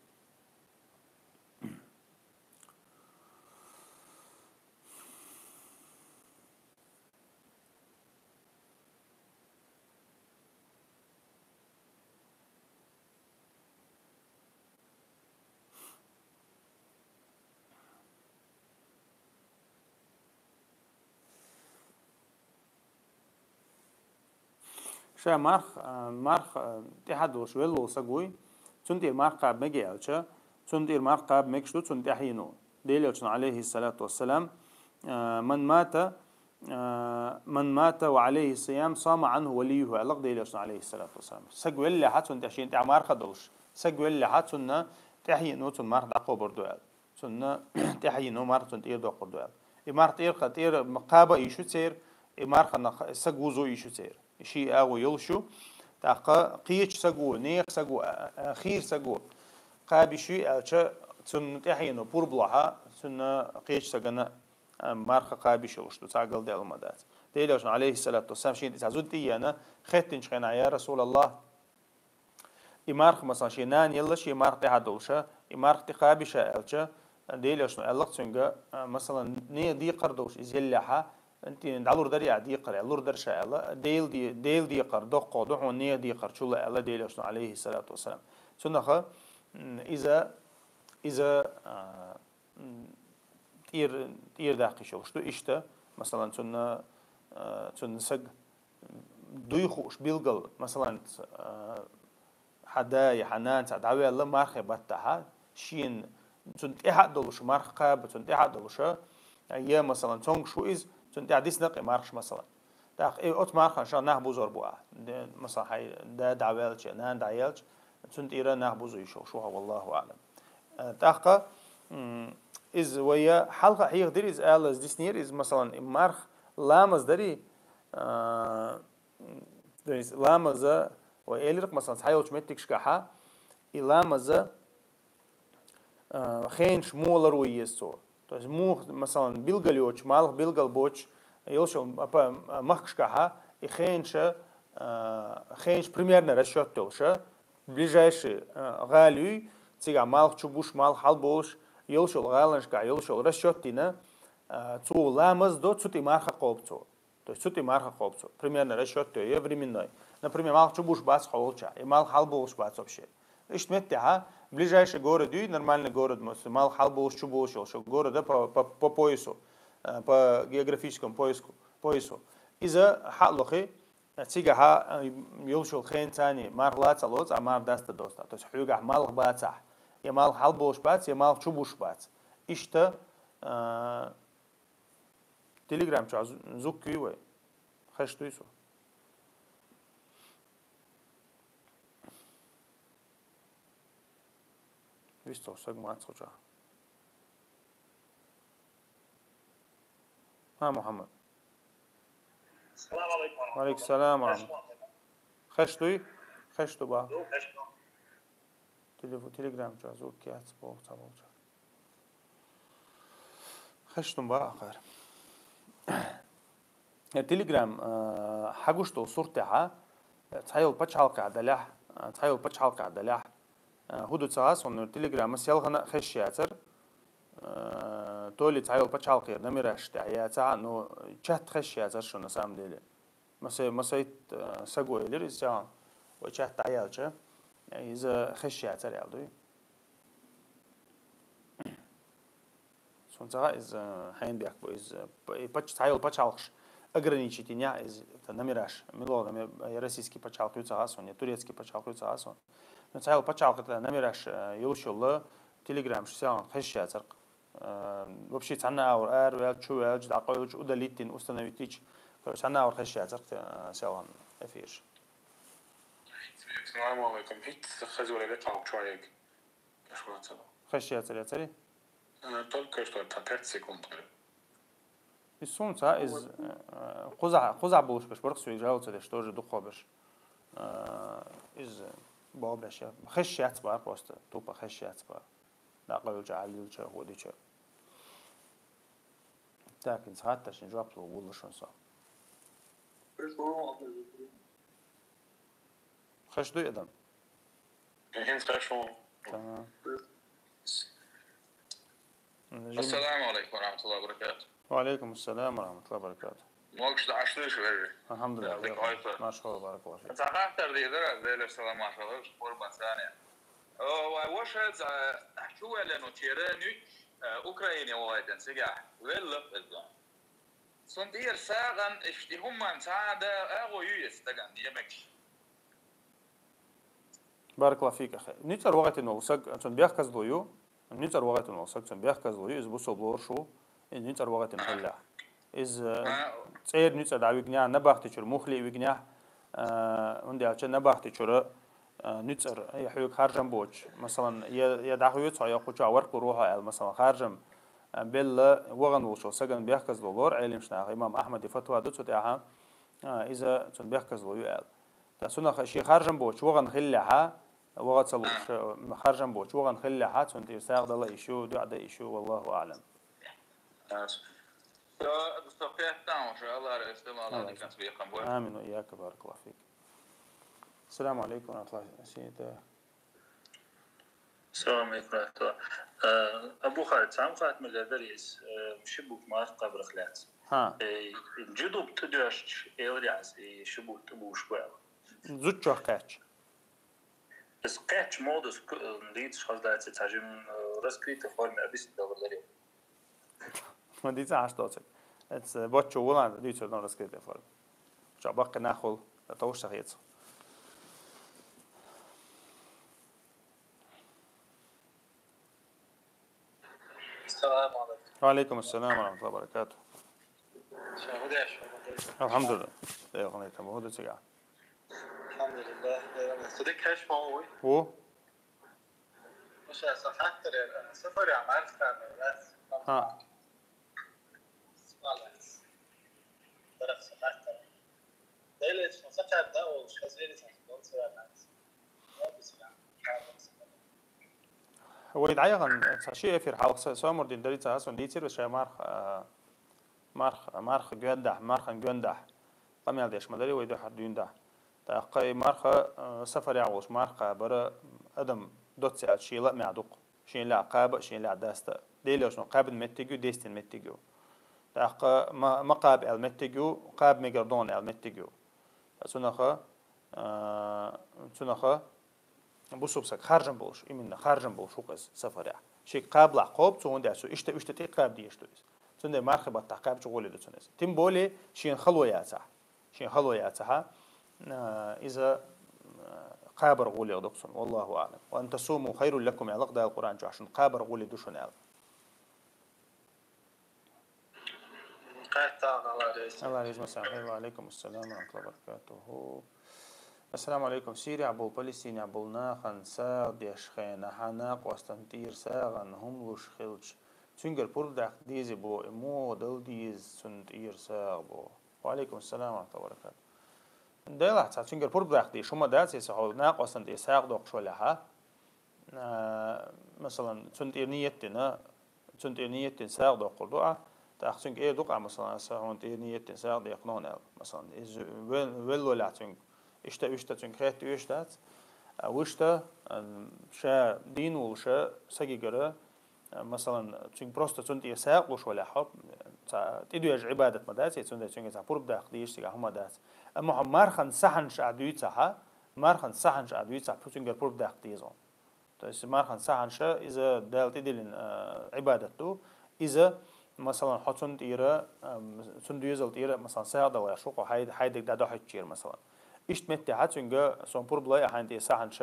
Ша марх, а, марх, а, тӀаьхьа долуш велла волу саг вуй, цунна тӀера марх кхаба мега аьлча, цунна тӀера марх кхаба мегаш ду цунна тӀаьхьено. Делан Элчано, Ӏалайхи ссалату вассалам, а, «Ман мата, а, ман мата ва Ӏалайхи ссиям, сама Ӏанху валийюху», аьлла-кх Делан Элчано, Ӏалайхи ссалату вассалам. Саг веллехьа, цунна тӀехь-, шена тӀехь марха долуш, саг веллехьа, цунна тӀаьхьено цунна марха дӀакхобур ду аьлла. Цунна тӀаьхьено марха цунна тӀера доккхур ду аьлла. И марха тӀера кха-, тӀера кхаба а йиш ю церан, и марханах саг вузо а йиш ю церан. Ший агӀо йолуш ю. ТӀаккха кхечу саго, нехан саго, а, а, хийра саго кхаба йиш ю аьлча, цунна тӀаьхьено пурба лахь, цунна кхечу сагана, а, марха кхаба йиш йолуш ду, цхьа а галдаьлла ма дац. Делан Элчано, Ӏалайхи ссалату вассалам, шена тӀе цхьа зуда тӀееана, хаьттинчу хенахь: «Я Расулаллах, и марха, масалан, шен нана елла, шен марха тӀаьхьа долуша, и марха тӀе кхаба ша», аьлча, Делан Элчано аьлла-кх цуьнга, а, масалан, нехан декхар долуш иза еллехьа, дӀалур дарий ахь декхар аьлла, лур дара ша аьлла, Дела де-, Делан декхар доккхагӀа ду хьуна нехан декхарчул аьлла Делан Элчано, Ӏалайхи ссалату вассалам. Цунах, м, иза, иза, а, м, тӀера, тӀера даккха йиш йолуш ду. Иштта, масалан, цунна, а, цунна саг дуй хууш билггал, масалан, а, хьан да я хьан нана цхьаъ дӀаваьлла мархин баттахь, шена цунна тӀехьа а долуш марха кхаба, цунна тӀехьа а долуш, я, масалан, цомгуш ву иза, цунна тӀехьа дисна кхин мархаш, масалан. ТӀаккха и оцу мархана ша нах бузор бу ахь. Де, масалан, хьайн да дӀаваьлча, нана дӀаяьлча, цунна тӀера нах бузуш йолуш ву хьо, валлаху аълам. Э, тӀаккха, м, иза вай хьалха хьехадира, иза алаза диснера, иза, масалан, и марха ламаз дарий, а, то есть ламаза, вай элира-кх, масалан, цхьайолчу меттигашкахьа, и ламаза, а, хенаш муха ларво еза цо. То есть муха, масалан, билгал йоцуш, малх билгал боцуш, йолуш йолу, а, па-, а, махкашкахьа, и хенаша, а, хенаш примерно расчет йолуша, ближайший, а, гӀала юй, цигахь малх чу буш, малх хьалболуш, йолуш йолу гӀаланашкахь, йолуш йолу расчет дина, а, цо ламаз до, цу тӀе марха кхобу цо. То есть цу тӀе марха кхобу цо. Примерно расчет до, я временной. Например, малх чу буш бац хьо волча, я малх хьалболуш бац вообще. Иштта меттехьа, ближайший город юй, нормальный город, мо-, малх хьалболуш, чу болуш йолуш, города по, по, по поясу, э, по географическому поиску, поясу. Иза хьа а лохи, цигахьа, э, йолуш йолу хенца марха лаца а лоцу, а марха даста доста. То есть хьоьгахь малх бацахь, я малх хьалболуш бац, я малх чу буш бац. Иштта, э, Телеграм чохь зу-, зуккуй вай. Хеш дуй со? Вистал саг мац хуча. Ха, Мухаммад. Салам алейкум. Ва алейкум салам ва рахматуллах. Хеш дуй? Хеш ду ба. Телеф-, Телеграм чохь зуккуй яц, боху ца болча. Хештун ба ахар. Э, Telegram, э, хьагуш долу суртехьа, э, цхьайолу пачхьалкхехь далехь, э, цхьайолу пачхьалкхехь далехь, э, хӀу ду ца хаа суна, Telegram-ас ялхана а хезаш яцара, э, то ли цхьайолу пачхьалкхера номераш тӀехь яцахьа, но чат хезаш яцара шуна, на самом деле. Масай-, масайт, э, саго элира иза, вай чат дӀаяьлча, иза хезаш яцара аьлла дуй. Суна ца хаьа иза хьенан бехк бу, иза п-, и пач-, цхьайолу пачхьалкхаш ограничить йинехь, иза, это, номераш, мила номер, я российский пачхьалкх ю ца хаьа суна, я турецкий пачхьалкх ю ца хаьа суна. Ну, цхьайолу пачхьалкх, это, номераш, э, йолуш йолу, Telegram-ш селхан хезаш яцара-кх. Э, вообще цхьанна агӀор ара ваьлча, чу ваьлча, дӀакъевлча, удалить дина, установить йича, короче, цхьанна агӀор хезаш яцара-кх, э, селхан эфирш. Салам алейкум. ХӀинца хеза вара ретта хьалха чоьниг. Хезаш яцара, яцарий? Э, только что, там, пять секунд. И суна ца, из, э, кхузахь, кхузахь болуш берш, барх суьйга жал ца деш, тоже дукхо берш. Э, из боху берш, я. Хезаш яц бара просто, тупо хезаш яц бара. ДӀакъевлча, Ӏаллилча, хӀу дича. Так, хӀинца хаттаршна жоп лур ву шуна со. Хезаш дуй, Адам? ХӀинца хезаш ву. Тамам. Жим- Ассаламу алейкум ва рахматуллахи ва баракатух. Ва алейкум ассалам ва рахматуллахи ва баракатух. Могуш даьш дуьйш, вежарий. Алхьамдулиллах. Дика хьоьсу. Маршалла, баракаллах фик. Ца хаттар дийр дара, Делера салам маршалла, Къурбан царна. О, вай ваша, а, чу ваьллина чера нуьцкъ, а, Украине вахийтина цигахь. Велла иза. Цунна тӀера сагӀан иштта и хӀуманна цхьа а да агӀо ю иза стагана, я мегаш? Баракаллаху фик, ахи. Нуьцкъара вахийтина волу саг, цунна бехказло ю. Нуьцкъара вахийтина волу саг, цунна бехказло ю. Иза бусалба лоруш ву. Иза нуьцкъара вахийтина хиллехь. Иза, а, цӀера нуьцкъара дӀавигнехь, набахти чуьра муххале а вигнехь, а, хӀунда аьлча набахти чуьра, а, нуьцкъара, я хьоьга харжам боцуш, масалан, я, я дӀахоьцу хьо, я кху чохь варх лур ву хьо аьлла, масалан, харжам, а, белла, вахана волчу сагана бехказло лору Ӏеламнаха, имам Ахьмадан фатва ду цу тӀехь, а, иза цунна бехказло ю аьлла. Ткъа цунах шен харжам боцуш вахана хиллехьа, ваха ца лууш, а, харжам боцуш вахана хиллехьа, цунна тӀера сагӀа дала йиш ю, дуӀа дан йиш ю, валлаху аӀлам. Со, со кхетта уьш, Аллахь раьза хила, Аллахь диканца бекхам бойла. Амин, ва ийяка, баракаллаху фик. Ассаламу алейкум ва рахматуллахи. Салам алейкум, рахматуллах. Э, Абу Халид, цхьа хаттар ма-дарра иза, э, ши бутт марха кхабарх лаьцна. Хьа. Э, жудуб тӀедоьшча, элира ас, и ши бутт тӀебуш бу аьлла. Зудчох кхаьчча. Иза кхаьчча ма ду, иза к-, э, дийцаш хаза дац, цхьа жим, э, раскрытой форме объяснить далар даре. Ма дийца хьаш доцик. Эц боччо вулан дуьйцур дон раскрытая форма. Чо баккхи нахул, товш сахиц. السلام عليكم. وعليكم السلام ورحمة الله وبركاته. شو بدي أشرب؟ الحمد لله. إيه، غنيت أبو هدى سيجار. الحمد لله. إيه، أنا صديق هاش ما هو. هو؟ مش صفحات ترى، أنا سفر يا عمار استعمل، بس. ها. Dele, só sabe dar os caseiros, não se vai mais. Вай дӀаяхана, ца ши эфир хьалха са, со мурдин дари ца хьасан дийцир, ва шай марх, а, марх, марх гӀондахь, мархан гӀондахь. Къамел деш ма дари, вай дуьхьар дуьндахь. ТӀаккха и марха, а, сафарехь волуш, марха бара адам доцца аьлча, шен ла а мех дукха. Шен лаьа кхаба, шен лаьа даста. Делошна кхабан меттиг ю, дестин меттиг ю. ТӀаккха ма, ма кхаба аьл меттиг ю, кхаба мегар дона аьл меттиг ю. Цунаха, а, цунаха бусуб саг харжам болуш, именно харжам болуш хӀу-кх иза сафарехь. Ши кхабалахь кхобу, цу хӀунда аьлча цу иштта, иштта тӀе кхаба дезаш ду иза. Цундела мархи баттахь кхаьбча гӀоле ду цунна иза. Тем более, шен хало яцахь. Шен хало яцахьа, а, иза, а, кхабар гӀоле ду цунна. والله أعلم. وأن تصوموا خير لكم аьлла Дала Къуръан чохь шуна кхабар гӀоле ду шуна аьлла. Кхетта, Алла реза. Алла реза ма сан. Ва алейкум ассалам ва рахматуллахи ва баракатуху. Ассаламу алейкум. Сирия болу, Палестина болу нахана сагӀа деш хенахь, накъостан тӀера сагӀан хӀума луш хилча, цуьнгара пурба даккха дезий бо, и муха дала деза цунна тӀера сагӀа бо? Ва алейкум ассалам ва рахматуллахи ва баракатуху. Делахь ца цуьнгара пурба даккха деза, хӀума дац, если хьо накъостан тӀера сагӀа доккхуш валахьа. А, масалан, цунна тӀера ниет дина, цунна тӀера ниет дина сагӀа доккхур ду ахь, тӀаккха цуьнга эр ду-кх ахь, масалан, аса хьуна тӀера ниет дина сагӀа декхна хьуна аьлла. Масалан, иза вел-, веллолехь цуьнга, иштта, иштта цуьнга хетта оьшуш дац. А, вуьшта, а, ша дийна волуша сагигара, а, масалан, цуьнга просто цунна тӀера сагӀа луш валахь хьо, ца тӀедоьжа Ӏибадат ма дац, цундела цуьнга цхьа пурба даккха дезаш цигахь хӀума дац. Амма хьо мархан сахьанаш а дуьйцахьа, мархан сахьанаш а дуьйцахь, цуьнгара пурба даккха деза хьуна. То есть мархан сахьанаш иза Дала тӀедиллина, а, Ӏибадат ду. Иза, масалан, хьо цунна тӀера, а, цунна доьзал тӀера, масалан, сагӀа дала гӀерташ ву хьо хьай, хьай дерг дӀадохьуьйтучера, масалан. Иштта меттехьа цуьнга сон пурба лой а хьайна тӀера сахьанаш,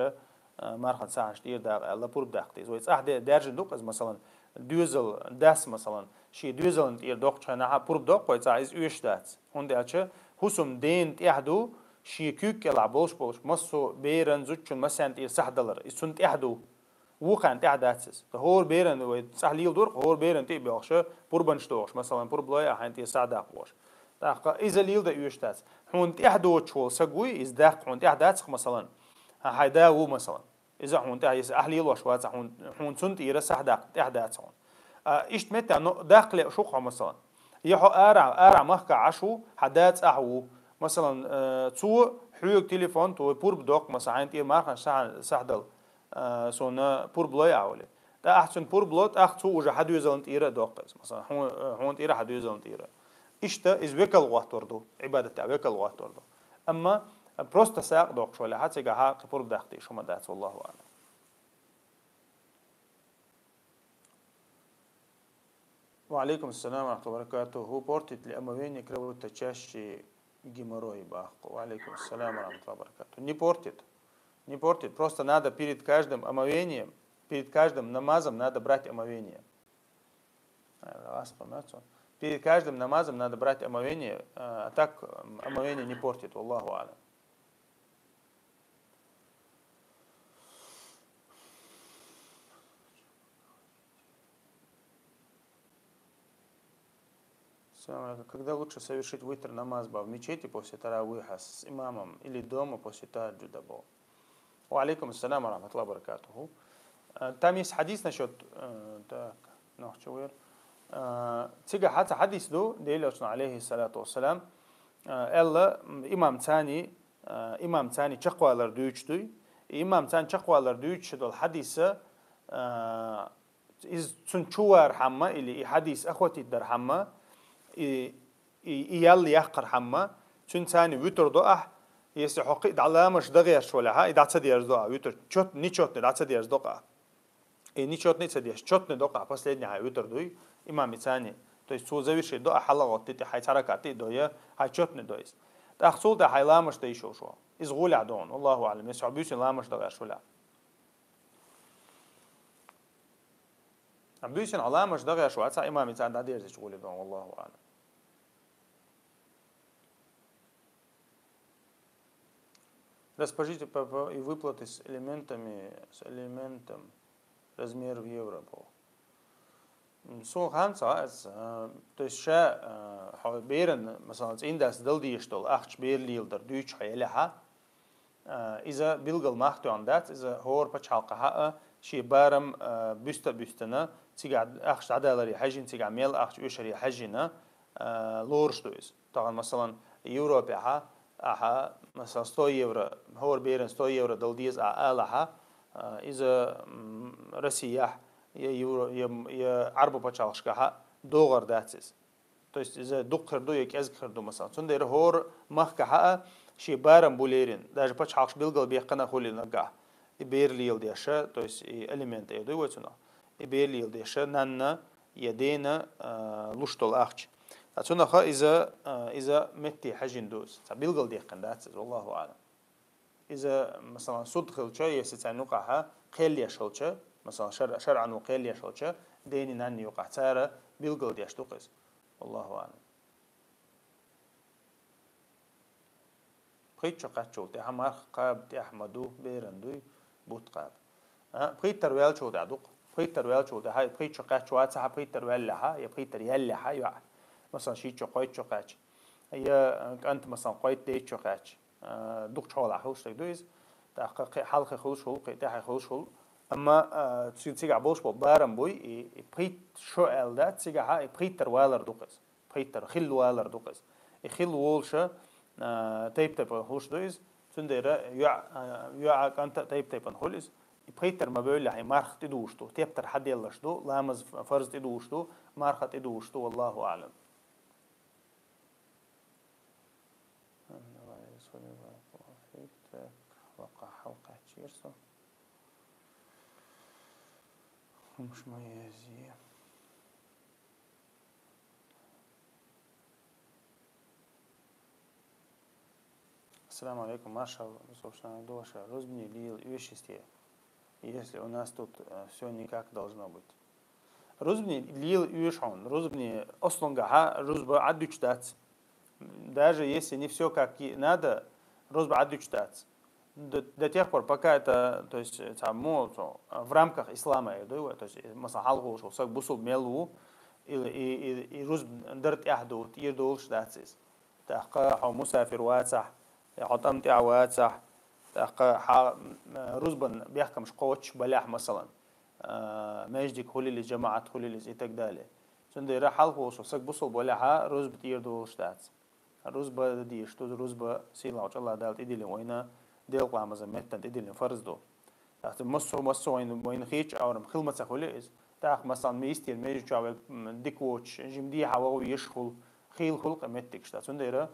а, мархан сахьанаш тӀера даккха аьлла, пурба даккха деза. Вай цӀахь де-, даьржина ду-кх иза, масалан, доьзал дас, масалан, шен доьзална тӀера доккхучу хенахьа пурба доккху вай цӀахь, иза оьшуш дац. ХӀунда аьлча хӀусам дена тӀехь ду, шен куьйга кӀелахь болуш болуш массо а беран, зудчун, массарна тӀера сахьдалар. Иза цунна тӀехь ду. Вукхарна тӀехь дац иза. ХӀора беран вай цӀахь леладора-кх, хӀора беран тӀе а боьлхуша, пурбанаш дохуш, масалан, пурба лой а хьайна тӀера сахьа даккха бохуш. ТӀаккха иза леладан оьшуш дац. Хьуна тӀехь доцуш волу саг вуй, иза даккха хьуна тӀехь дац-кх, масалан. Хьан хьайн да ву, масалан. Иза хьуна тӀехь, иза ахь лелош вацахь, хьуна, хьуна цунна тӀера сахьа даккха тӀехь дац хьуна. А, иштта метта, но, даккха лууш ву хьо, масалан. Я хьо арахь, арахь махкахь Ӏаш ву, хьан да цӀахь ву. Масалан, э, цо хьоьга телефон то, пурба доккху, масалан, хьайна тӀера мархан сахьа-, сахьа дала, э, суна пурба лой а олий. ТӀаккха ахь цунна пурба ло, тӀаккха цо уже хьан доьзална тӀера а доккху иза. Масалан, хьуна, э, хьуна тӀера, хьан доьзална тӀера. Иштта иза векал гӀоттор ду, Ӏибадат тӀехь векал гӀоттор ду. Амма просто сагӀа доккхуш валахьа, цигахьа кхин пурба даккха дезаш хӀума дац, валлаху аӀлам. Ва алейкум ассалам ва рахматуллахи ва баракатуху. Портит ли омовение кровоточащий геморрой, бахку? Ва алейкум ассалам ва рахматуллахи ва баракатуху. Не портит. Не портит. Просто надо перед каждым омовением, перед каждым намазом надо брать омовение. Э, раз помнётся. Перед каждым намазом надо брать омовение, э, а так, м, омовение не портит. Валлаху а'лам. Салам алейкум. Когда лучше совершить витр намаз ба в мечети после таравиха с имамом или дома после таджуда ба? Ва алейкум ассалам ва рахматуллахи ва баракатуху. Э, там есть хадис насчёт, э, так, нохча вер. Э, цига хьаца хадис ду, Делерчна, алейхи салату вассалам, э, элла, м, имам цани, э, имам цани чакхвалар дуьйчу дуй. И имам цани чакхвалар дуьйчу долу хадиса, э, иза цунна чу вархьама или и хьадис охватить дархьама, и, и, и ял яккхархьама, цуьнан цани вуьтур до ахь, если хьо кхин а дӀа ламаш дан гӀерташ валахьа, и дӀа ца дерзадо ахь вуьтур, чот-, нечётный дӀа ца дерзадо ахь. И нечётный ца деш, чётный до ахь, последний хьайн вуьтур дуй, Имамица а. То есть цо завершить до, а хьалгӀоттийта, хьай цхьа ракаӀат а дой, хьай чотни дой из. ТӀаккха цул тӀехьа хьай ламаз дан йиш йолаш ва. Из гӀолехь догӀун, Аллаху аӀлам, если хьо буьйсанна ламаз дан гӀерташ валахь. А буьйсанна хьо ламаз дан гӀерташ валахь, цхьа имамица а дӀадерзийча гӀоле догӀун, Аллаху аӀлам. Расскажите по, по, и выплаты с элементами, с элементом размер в евро был. М, сона ханца аз, а, то есть ша, а, хьо беран, масала, цӀийндас дала дезаш дола ахча бер леладар дуьйцуш хьо ялахь, а, иза билггал мах тоьхна дац, иза хӀора пачхьалкхехьа а, ший барам, а, буьста а буьстана, цигахь ахча дӀадаларе хьаьжжина, цигахь мел ахча оьшаре хьаьжжина, а, лоруш ду иза. Тахан, масалан, Европехьа, ахьа, масалан, сто евро, хӀора беран сто евро дала деза ахьа алахьа, а, иза, м, Россияхь, я Евро-, я, я Ӏарба пачхьалкхашкахьа догӀар дац иза. То есть иза дукха хир ду, я кӀезга хир ду, масалан. Цундела хӀора махкахьа а ший барам бу лерина, даже пачхьалкхаш билггал беккхина а хуле нагахь, и бер леладеш, то есть и алимент эр ду вай цунах. И бер леладеш, нанна я дена, а, луш дола ахча. Ткъа цунах иза, а, иза метте хьаьжжина ду иза. Цхьа билггал деккхина дац иза, валлаху аӀлам. Иза, масалан, суд хилча, если царна юкъахьа кхел еш хилча, масалан, шар-, шарӀо кхел еш хилча, дени нанни юкъахь цара билггал деш ду-кх иза. Валлаху аӀлам. Пхийтта шо кхаьччул тӀехьа марха кхаба тӀехьа ма ду, беран дуй, бутт кхаба. А, пхийттара ваьллачул тӀехьа ду-кх. Пхийттара ваьллачул тӀехьа, пхийтта шо кхаьчча вацахьа, пхийттара ваьллехьа, я пхийттара яллехьа, йоӀ. Масалан, шийтта шо, кхойтта шо кхаьчча. Я, а, кӀант, масалан, кхойтта, дейтта шо кхаьчча. А, дукха чӀоагӀа хулаш стаг ду иза. ТӀаккха кхы хьалхе хулаш хул, кхы тӀехье хулаш хул. Амма, а, ци-, цигахь болаш бола барам буй, и, и пхийтта шо аьлла дац, цигахьа и пхийттара валар ду-кх иза. Пхийттара хилла валар ду-кх иза. И хилла волуша, а, тайп-тайпана хулаш ду иза. Цундела йоӀ, а, йоӀа, кӀанта а тайп-тайпана хуьлу иза. И пхийттара ма бевллехь, и марха тӀедувш ду, тептар хьаделлаш ду, ламаз фарз тӀедувш ду, марха тӀедувш ду, валлаху аӀлам. Так, хьалкхаччийра со. Хумаш ма езий. Ассаламу алейкум, маршал, собственно, доша. Рузбане лела оьшуш те, если у нас тут, э, всё не как должно быть. Рузбане лела оьшу хьуна, рузбане аслангахьа рузба Ӏадуьтуш дац. Даже если не всё как и надо, рузба Ӏадуьтуш дац. До, до тех пор, пока это, то есть, э, цхьа мо, цо, а, в рамках ислама эр ду вай, то есть, э, масалан, хьалхо волуш волу саг бусулба мел ву, и, и, и, и рузба дар тӀехь ду, тӀера долуш дац иза. ТӀаккха хьо мусафир вацахь, я хьо тӀам тӀехь вацахь, тӀаккха хьа, м, рузбан бехкамаш кхоччуш балехь, масалан, а, маьждиг хуьлийла иза, жамаӀат хуьлийла иза и так далее. Цундела хьалхо волуш волу саг бусулба валехьа, рузба тӀера долуш дац. Рузба дан дезаш ду, рузба сийлахьчу АллахӀ Дала тӀедиллина вайна, делкъа ламазан меттана тӀедиллина фарз ду. ТӀаккха массо-, массо вайна, вайна хетачу Ӏамран хила ма ца хуьлу иза. ТӀаккха, масалан, мистера межа чохь вай, м, дика воцуш, жима дехьа вогӀу еш хуьлу, хийла хуьлу кхин меттигаш. ТӀаккха цундела,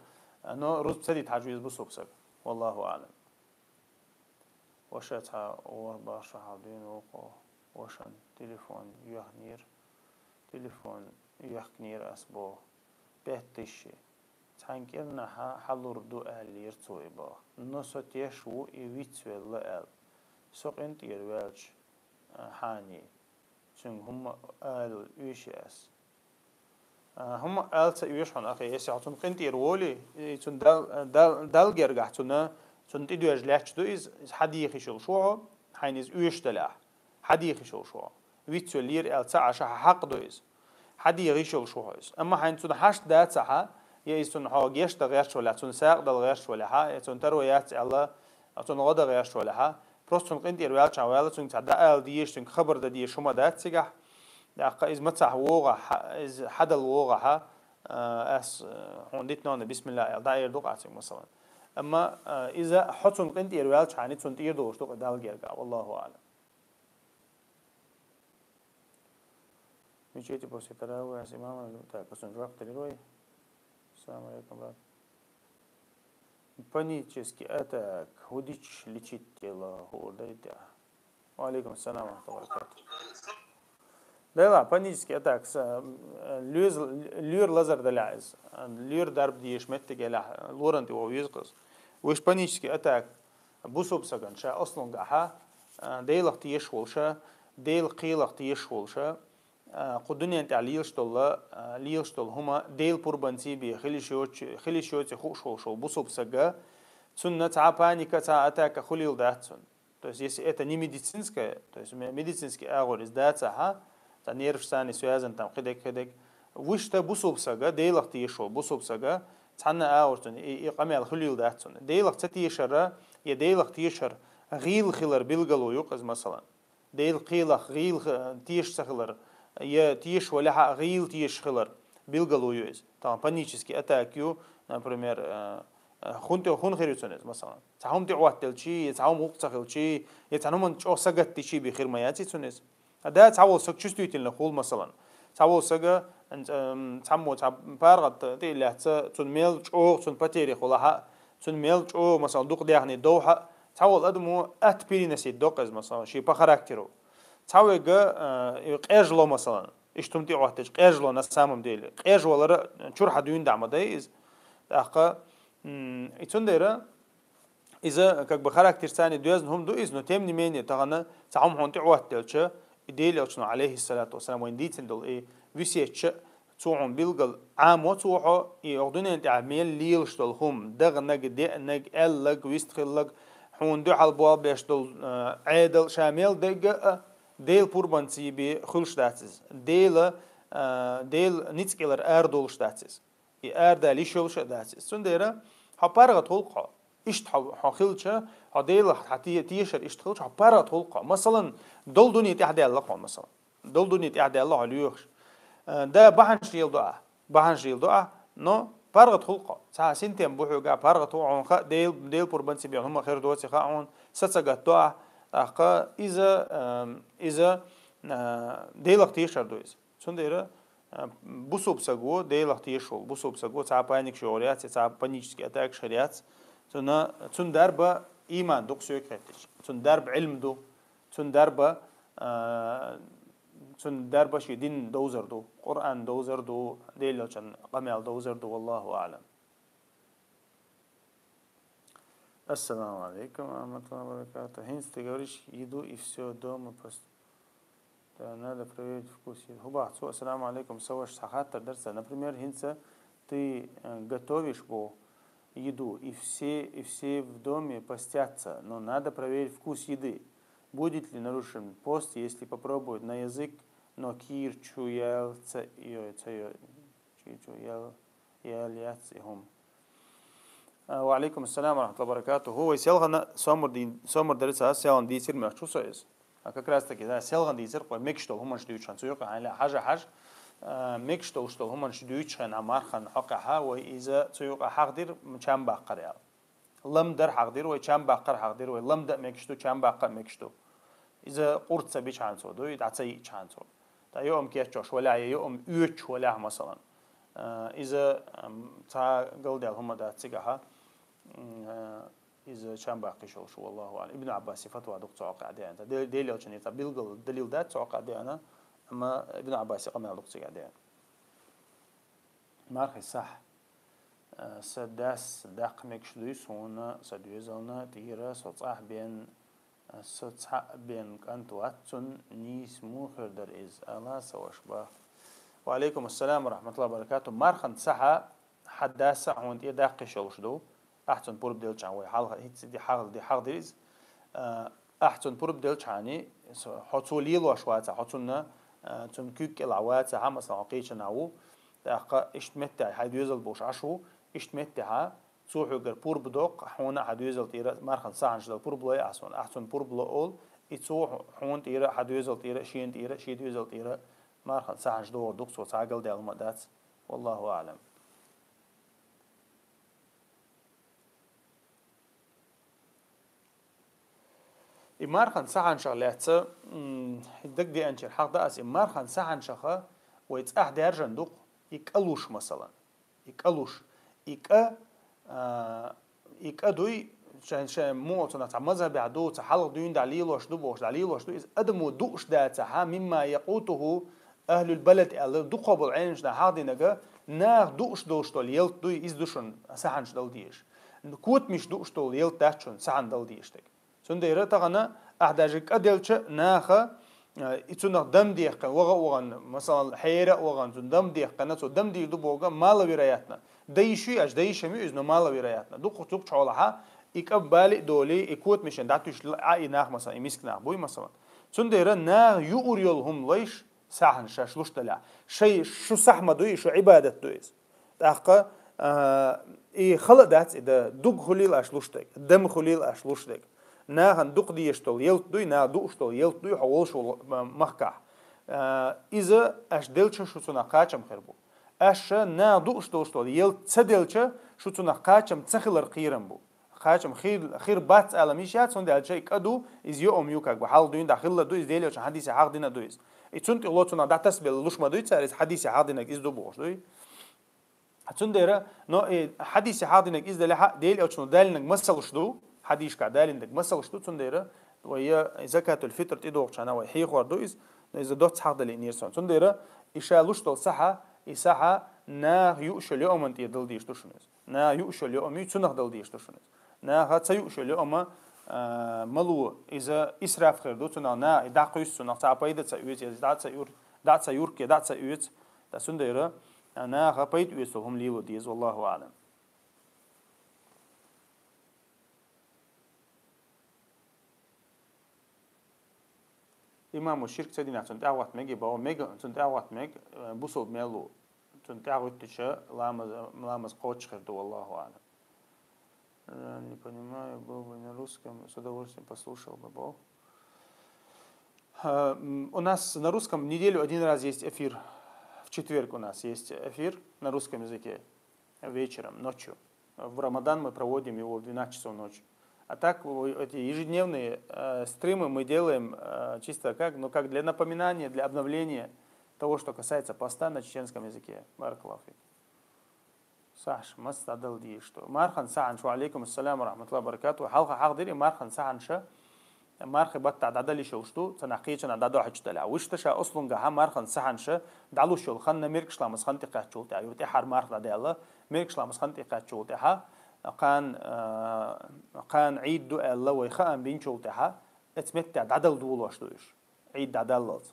но рузба ца дита хьажа веза бусулба саг. Валлаху аӀлам. Ваша цхьа ворхӀ бахьа шо хьал дуьйна вукхо. Вашан телефон йоьхнера. Телефон йоьхкнера ас боху. Пять тысяч. Цхьана кӀирнахьа хьалур ду аьллера цо и боху. Но со теш ву и вицвелла аьлла. Со къинтӀера ваьлча, а, хьаний. Цуьнга хӀумма ала оьший ас. А, хӀумма ала ца оьшу хьуна, ахи, если хьо цунна къинтӀера волий, и цунна Дал-, Дал-, Далла гергахь цунна, цунна тӀедоьжна лаьтташ ду иза, иза хьан дехиш йолуш ву хьо, хьайна иза оьшуш далахь. Хьан дехиш йолуш ву хьо. Вицвеллера аьлла ца Ӏаш, хьан хьакъ ду иза. Хьан дехиш йолуш ву хьо иза. Амма хьайна цунна хьашт дацахьа, я иза цунна хьо геч дан гӀерташ валахь, цунна сагӀа дала гӀерташ валахьа, я цунна таро яц аьлла, цунна гӀо дан гӀерташ валахьа, просто цунна къинтӀера ваьлчахьа ваьлла, цуьнга цхьа дӀаала дезаш, цуьнга хабар дан дезаш хӀума дац цигахь. ТӀаккха иза мацахь вогӀахь, иза хьадала вогӀахьа, а, ас, а, хьуна дитина вахана бисмилла аьлла, дӀаэр ду-кх ахь цуьнга, масалан. Амма, а, иза хьо цунна къинтӀера ваьлчахьана, цунна тӀера долуш ду-кх Далла гергахь, валлаху аӀлам. В мечети после таравиха с имамом, так, ас цунна жоп делира вай. Ассаламу алейкум, брат. Панический атак, хӀун дича лечить делахь, хӀун ду дайта? Ва алейкум ассалам ва рахматуллахи ва баракатух. Дела, панический атака, са, э, лоьз-, лоьра лазар далахь иза, э, лоьра дарба дезаш меттиг елахь, лоран тӀе ваха веза-кх иза. Вуьш панический атака бусалба сагана ша аслунгахьа, э, Делах тешаш волуша, Делан кхелах тешаш волуша, э, кху дуьнен тӀехь лелаш долу, э, лелаш долу хӀума Делан пурбанций бен хила йиш йоцу, хила йиш йоций хууш волуш волу бусалба сага, цунна цхьа паника, цхьа атака хуьлийла дац цунна. То есть, если это не медицинское, то есть ме-, медицинский агӀор иза дацахьа, цхьа нервашца связан там кхидерг, кхидерг, вуьшта бусалба сага, Делах тешаш волу бусалба сага, цхьанна агӀор цунна и, и къамел хуьлийла дац цунна. Делах ца тешара, я Делах тешар гӀийла хилар билгало ю-кх иза, масалан. Делан кхелах гӀийла х-, тешаш ца хилар, я тешаш валахьа а гӀийла тешаш хилар билгало ю иза. Тахана панический атака ю, например, э, э, хӀунда тӀе-, хӀунда хир ю цунна иза, масалан? Цхьа хӀума тӀе Ӏоттаделчий, я цхьа хӀума гӀуллакх ца хилчий, я цхьа хӀуманна чӀогӀа сагатдичий бен хир ма яций цунна иза. А да, цхьаволу саг чувствительный хуьлу, масалан. Цхьаволу сага, м, м, цхьаммо цхьа паргӀат тӀе а лаьцна, цунна мел чӀогӀа, цунна потеря хуьлахьа, цунна мел чӀогӀа, масалан, дукха даьхни довхьа, цхьаволу адамо атта переносить до-кх иза, масалан, шен по характеру. Цхьаверг, э, и къежло, масалан, иштта хӀума тӀе Ӏоттаделча къежло, на самом деле. Къежвалар чуьра хьан дуьйна дӀа ма дай иза. ТӀаккха, м, и цундела иза, как бы, характерца доьзна хӀума ду иза, но тем не менее, тахана цхьа хӀума хьуна тӀе Ӏоттаделча, и Делан Элчано, алейхиссалату вассалам, вайна дийцина долу и весетча, цо хьуна билггал Ӏамо цо хьо, и оха дуьнен тӀехь мел лелаш долу хӀума, даханаг, деанаг, аьллаг, вистхиллаг, хьуна дуьхьал болх беш долу, э, Ӏедал, ша мел дерг а, Делан пурбанций бен хуьлуш дац иза. Дела, э, Делан ницкъ ялар арадолуш дац иза. И арадала йиш йолуш а дац иза. Цундела хьо паргӀат хуьлу-кх хьо. Иштта хьо, хьо хилча, хьо Делах хьан те-, тешар иштта хилча, хьо паргӀат хуьлу-кх хьо. Масалан, долу дуьне тӀехь даьлла хьо, масалан. Долу дуьне тӀехь даьлла хьо лоьхуш. Э, да, бахьанаш леладо ахь. Бахьанаш леладо ахь, но паргӀат хуьлу-кх хьо. Цхьа синтем бу хьоьгахь, паргӀат ву хьуна хаьа, Дел-, Делан пурбанций бен хӀума хир доций хаьа хьуна, сацагатдо ахь. ТӀаккха иза, эм, иза, э, Делах тешар ду иза. Цундела, а, бусалба саго, Делах тешаш волу бусалба саго, цхьа паникаш йогӀур яц, цхьа панический атакаш хир яц. Цунна, цунна дарба иман ду-кх соьга хеттича. Цунна дарба Ӏилма ду. Цунна дарба, а, цунна дарба шен дин довзар ду. Къуръан довзар ду, Делан Элчан къамел довзар ду, валлаху аълам. Ассаламу алейкум ва рахматуллахи ва баракатух. ХӀинца ты говоришь, еду и все дома пос-, да, надо проверить вкус еды. ХӀун боху цо, ассаламу алейкум, со ваша цхьа хаттар дара сан. Например, хӀинца ты, э, готовишь бо еду, и все, и все в доме постятся, но надо проверить вкус еды. Будет ли нарушен пост, если попробовать на язык, но кир чу ял ца-, йо-, ца-, йо-, чу, чу ял, ял яц и хӀума. А, ва алейкум ассалам ва рахматуллахи ва баракатух. ХӀу вай селхана сомар дин-, сомар дара ца, селхана дийцира мехчу со иза. А как раз таки, да, селхана дийцира, кхой мегаш долу хӀуманаш дуьйцу хьан цу юкъа хьайла хьажа хьажа, а, мегаш долуш долу хӀуманаш дуьйцу хьан а мархан хьокъехьа, вай иза цу юкъа хьахдир чам баккхар ял. Лам дар хьахдир вай, чам баккхар хьахдир вай, лам да а мегаш ду, чам баккха а мегаш ду. Иза къурд ца бичхьана цо ду, и дӀа ца йиъчхьана цо. ТӀа йоам кеччош валехь, я йоам оьцуш валехь, масалан. А, иза, ам, цхьа галдаьлла хӀума дац цигахьа. М, а, иза чам баккхийш йолуш, валлаху аълам. Ибн Аббаси фатва ду-кх цу хьокъехь деана. Де-, Делан Элчанера цхьа билггал далил дац цу хьокъехь деана, амма Ибн Аббаси къамел ду-кх цигахь деана. Мархи сахь. Э, са дас даккха мегаш дуй суна, са доьзална тӀера со цӀахь бен, э, со цхьаъ бен кӀант вац цунна, нийса муха хир дара иза, ала со ваша бах. Ва алейкум ассалам ва рахматуллахи ва баракатух. Мархан сахьа хьан дас а хьуна тӀе даккхийш йолуш ду. Ахь цунна пурба делчхьана вай хьалха, хӀинца ди хьагӀ-, ди хьагӀдира иза. А, ахь цунна пурба делчхьана, со-, хьо цо лелош вацахь, хьо цунна, а, цунна куьг кӀелахь вацахь, масалан, хьо кхечанхьа ву, тӀаккха иштта меттехь хьайн доьзал болуш Ӏаш ву, иштта меттехьа, цо хьоьгара пурба доккху, хьуна а хьан доьзал тӀера мархан сахьанаш дала пурба лой ахь суна. Ахь цунна пурба ло олу, и цо хьу-, хьуна тӀера, хьан доьзал тӀера, шена тӀера, шен доьзал тӀера мархан сахьанаш догӀур ду-кх цо, цхьа галдаьлла хӀума дац. Валлаху аълам. И мархан сахьанашах лаьцна, м, дагадеанчуьра хьахдо ас, и мархан сахьанашаха вай цӀахь даьржина ду-кх, и кӀа луш, масалан. И кӀа луш. И кӀа, а, и кӀа дуй, шайн, шайн муха цунах цхьа мазхабехь ду, цхьа хьалха дуьйна дӀа лелош ду бохуш, дӀа лелош ду, иза адамо дууш дацахьа, мимма якъутуху Ахьлул балад аьлла, дукхагӀбола Ӏеламнаха хьахдинарг, наха дууш долаш дола ялат дуй, из да шун сахьанаш дала дезаш. Котамаш дууш дола ялат дац шун сахьан дала дезаш дерг. Цундела тахан ахь даже кӀа делча наха, э, и цунах дам дехкан, ваха а вахана, масала, хьера а вахана, цун дам дехкана, цо дам дийр ду бохарг маловероятно. Да йиш юй аьлча, да йиш ма ю из, но маловероятно. Дукха цу чу хьолахьа, и кӀа бала а долий, и котамашен дӀатуьйсуш а и нах, масала, и миска нах буй, масала. Цундела наха юур йола хӀума лайш, сахьан шоаш луш далехь. Шоай, шу сахь ма дуй, шу Ӏибадат ду из. ТӀаккха, а, и хала а дац и да, дуг хулийла аша луш дерг, дам хулийла аша луш дерг. Нахана дукха дезаш дола ялат дуй, наха дууш дола ялат дуй, хьо волаш вола, а, махкахь. А, из аша делча шу цунах кхачам хир бу. Аша наха дууш долаш дола ялат ца делча, шу цунах кхачам ца хилар кхерам бу. Кхачам хир, хир бац ала йиш яц, хӀунда аьлча и кӀа ду, из йоам ю, как бы, хьалха дуйна да хилла ду, из Даьла Элчан хьадисе хьахдина ду из. И цунна тӀехьа цунах дӀатасбелла луш ма дуй цар, из хьадисе хьахдинарг из ду бохаш дуй. Цундела, но и хьадисе хьахдинарг из далехьа, Даьла Элчано далинарг масалаш ду, хьадисашка далинарг масалаш ду, цундела вай закатуль-фитр тӀедогӀучарна вай хьехор ду из, но из доцца хьахдалийнера сона. Цундела и ша луш дола сахьа, и сахьа наха юуш йола йоаман тӀера дала дезаш ду шуна из. Наха юуш йола йоам ю, цунах дала дезаш ду шуна из. Наха ца юуш йола йоам, а, малав, из исраф хир ду, цунах наха и дӀакхуьйсу, цунах цхьа пайда ца оьцу, из дӀа ца юр-, дӀа ца юрке, дӀа ца оьцу. ТӀа цундела, а, наха пайда оьцу хӀума лело деза, валлаху аӀлам. Имаму ширк ца динахь, цунна тӀехьагӀатта мег баха, мег, цунна тӀехьагӀатта мег, э, бусалба мел ву. Цунна тӀехьагӀуьттича ламаз, ламаз кхочуш хир ду, валлаху аӀлам. Э, не понимаю, был бы на русском, с удовольствием послушал бы, бо. Э, м, у нас на русском в неделю один раз есть эфир. В четверг у нас есть эфир на русском языке. Вечером, ночью. В Рамадан мы проводим его в двенадцать часов ночи. А так, в-, эти ежедневные, э, стримы мы делаем, э, чисто как, ну, как для напоминания, для обновления того, что касается поста на чеченском языке. Баракаллаху фик. Саш, мас дӀадала дийш ду. Мархан сахьанаш, ва алейкум ассалам ва рахматуллахи ва баракатух. Хьалха хьахдири мархан сахьанаш, мархи баттахь дӀадала йиш йолуш ду, цхьанахь кхечанахь дӀадохьуьйтуш далахь. Вуьшта ша ослунгахьа мархан сахьанаш дӀалуш йолу хан меркаш ламаз хан тӀекхаьччул тӀаьхьа, юха тӀаьхьара марха дӀадаьлла, меркаш ламаз хан тӀекхаьччул тӀаьхьа, кхана, а, кхана Ӏийд ду аьлла, вай хаам бинчул тӀаьхьа, эцу меттехь дӀадала долош ду уьш. Ӏийд дӀадаллалц.